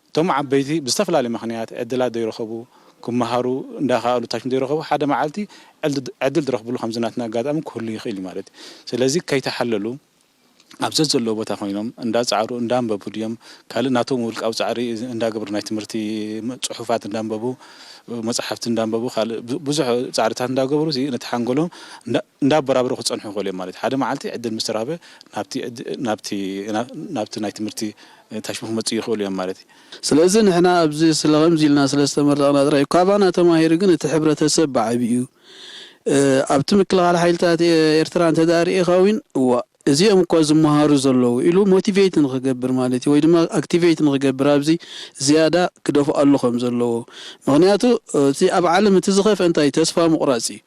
እቶም ዓበይቲ ብዝተፈላለየ ምኽንያት ዕድላት ዘይረኸቡ፣ ክመሃሩ እንዳኸኣሉ ታሽም ዘይረኸቡ፣ ሓደ መዓልቲ ዕድ-፣ ዕድል ዝረኽብሉ ከምዚ ናትና ኣጋጣሚ ክህሉ ይኽእል እዩ ማለት እዩ። ስለዚ ከይተሓለሉ ኣብ ዘዘለዎ ቦታ ኮይኖም እንዳጻዕሩ እንዳንበቡ ድዮም፣ ካልእ ናቶም ውልቃዊ ጻዕሪ እንዳገበሩ፣ ናይ ትምህርቲ ም-፣ ጽሑፋት እንዳንበቡ፣ መጽሓፍቲ እንዳንበቡ፣ ካልእ ብዙ-፣ ብዙሕ ጻዕርታት እንዳገበሩ፣ እዚ ነቲ ሓንጎሎም እንዳ-፣ እንዳበራበሩ ክጸንሑ ይኽእሉ እዮም ማለት እዩ። ሓደ መዓልቲ ዕድል ምስ ተረኽበ ናብቲ ዕድ-፣ ናብቲ፣ ናብ-፣ ናብቲ ናይ ትምህርቲ ታሽሙ ክመጽኡ ይኽእሉ እዮም ማለት እዩ። ስለዚ ንሕና ኣብዚ ስለ ከምዚ ኢልና ስለ ዝተመረቕና ጥራይ እዩ። ካባና ተማሂሩ ግን እቲ ሕብረተሰብ ብዓቢኡ፣ እ፣ ኣብቲ ምክልኻል ሓይልታት ኤ-፣ ኤርትራ እንተ ደኣ ርኢኻ እውን፣ እዋእ፣ እዚኦም እኮ ዝመሃሩ ዘለዉ ኢሉ ሞቲቬት ንኽገብር ማለት እዩ፣ ወይ ድማ ኣክቲቬት ንኽገብር ኣብዚ ዝያዳ ክደፍኣሉ ከም ዘለዎ። ምኽንያቱ፣ እቲ ኣብ ዓለም እቲ ዝኸፍአ እንታይ እዩ? ተስፋ ምቑራጽ እዩ።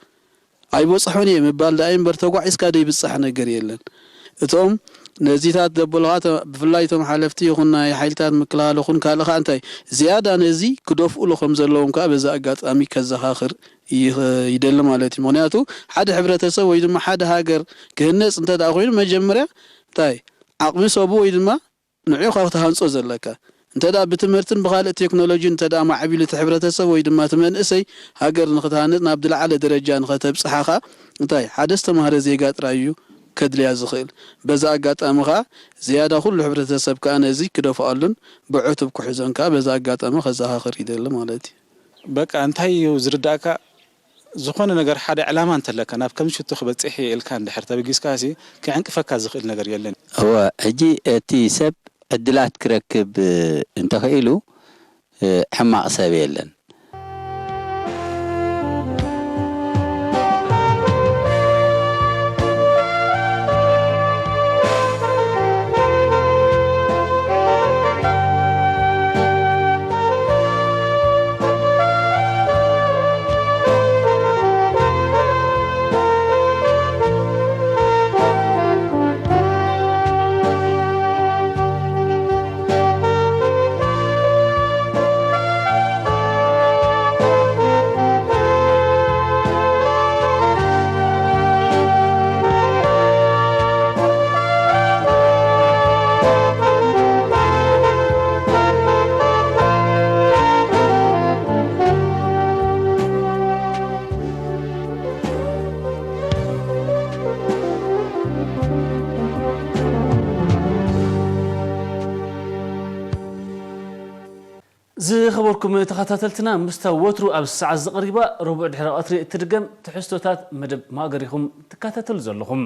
ኣይበጽሖን እየ ምባል ደኣ እምበር ተጓዒዝካ ዘይብጻሕ ነገር የለን። እቶም ነዚታት ዘበሉኻ ተ-፣ ብፍላይ እቶም ሓለፍቲ ይኹን ናይ ሓይልታት ምክልኻል ይኹን ካልእ ኸኣ እንታይ ዝያዳ ነዚ ክደፍኡሉ ከም ዘለዎም ከኣ በዚ ኣጋጣሚ ከዘኻኽር ይኽ-፣ ይደሊ ማለት እዩ። ምኽንያቱ ሓደ ሕብረተሰብ ወይ ድማ ሓደ ሃገር ክህነጽ እንተ ደኣ ኮይኑ መጀመርያ እንታይ ዓቕሚ ሰቡ ወይ ድማ ንዑ ኢኻ ክትሃንጾ ዘለካ። እንተ ደኣ ብትምህርትን ብኻልእ ቴክኖሎጂን እንተ ደኣ ማዕቢሉ እቲ ሕብረተሰብ ወይ ድማ እቲ መንእሰይ ሃገር ንኽትሃንጽ ናብ ዝለዓለ ደረጃ ንኸተብጽሓ ኸኣ እንታይ ሓደ ዝተማህረ ዜጋ ጥራይ እዩ ከድልያ ዝኽእል። በዚ ኣጋጣሚ ኸኣ ዝያዳ ኩሉ ሕብረተሰብ ከኣ ነዚ ክደፍኣሉን ብዕቱብ ክሕዞን ከኣ በዚ ኣጋጣሚ ከዘኻኽር ይደሊ ማለት እዩ። በቃ እንታይ እዩ ዝርዳእካ? ዝኾነ ነገር ሓደ ዕላማ እንተለካ ናብ ከም ሽቶ ክበጽሕ እየ ኢልካ እንድሕር ተበጊስካሲ ክዕንቅፈካ ዝኽእል ነገር የለን። እወ፣ ሕጂ እቲ ሰብ ዕድላት ክረክብ እንተኽኢሉ፣ እ፣ ሕማቕ ሰብ የለን። ዝኸበርኩም ተኸታተልትና፣ ምስታ ወትሩ ኣብ ሰዓት ዝቐሪባ ርቡዕ ድሕሪ ቀትሪ እትድገም ትሕዝቶታት መደብ ማእገር ኢኹም ትከታተሉ ዘለኹም።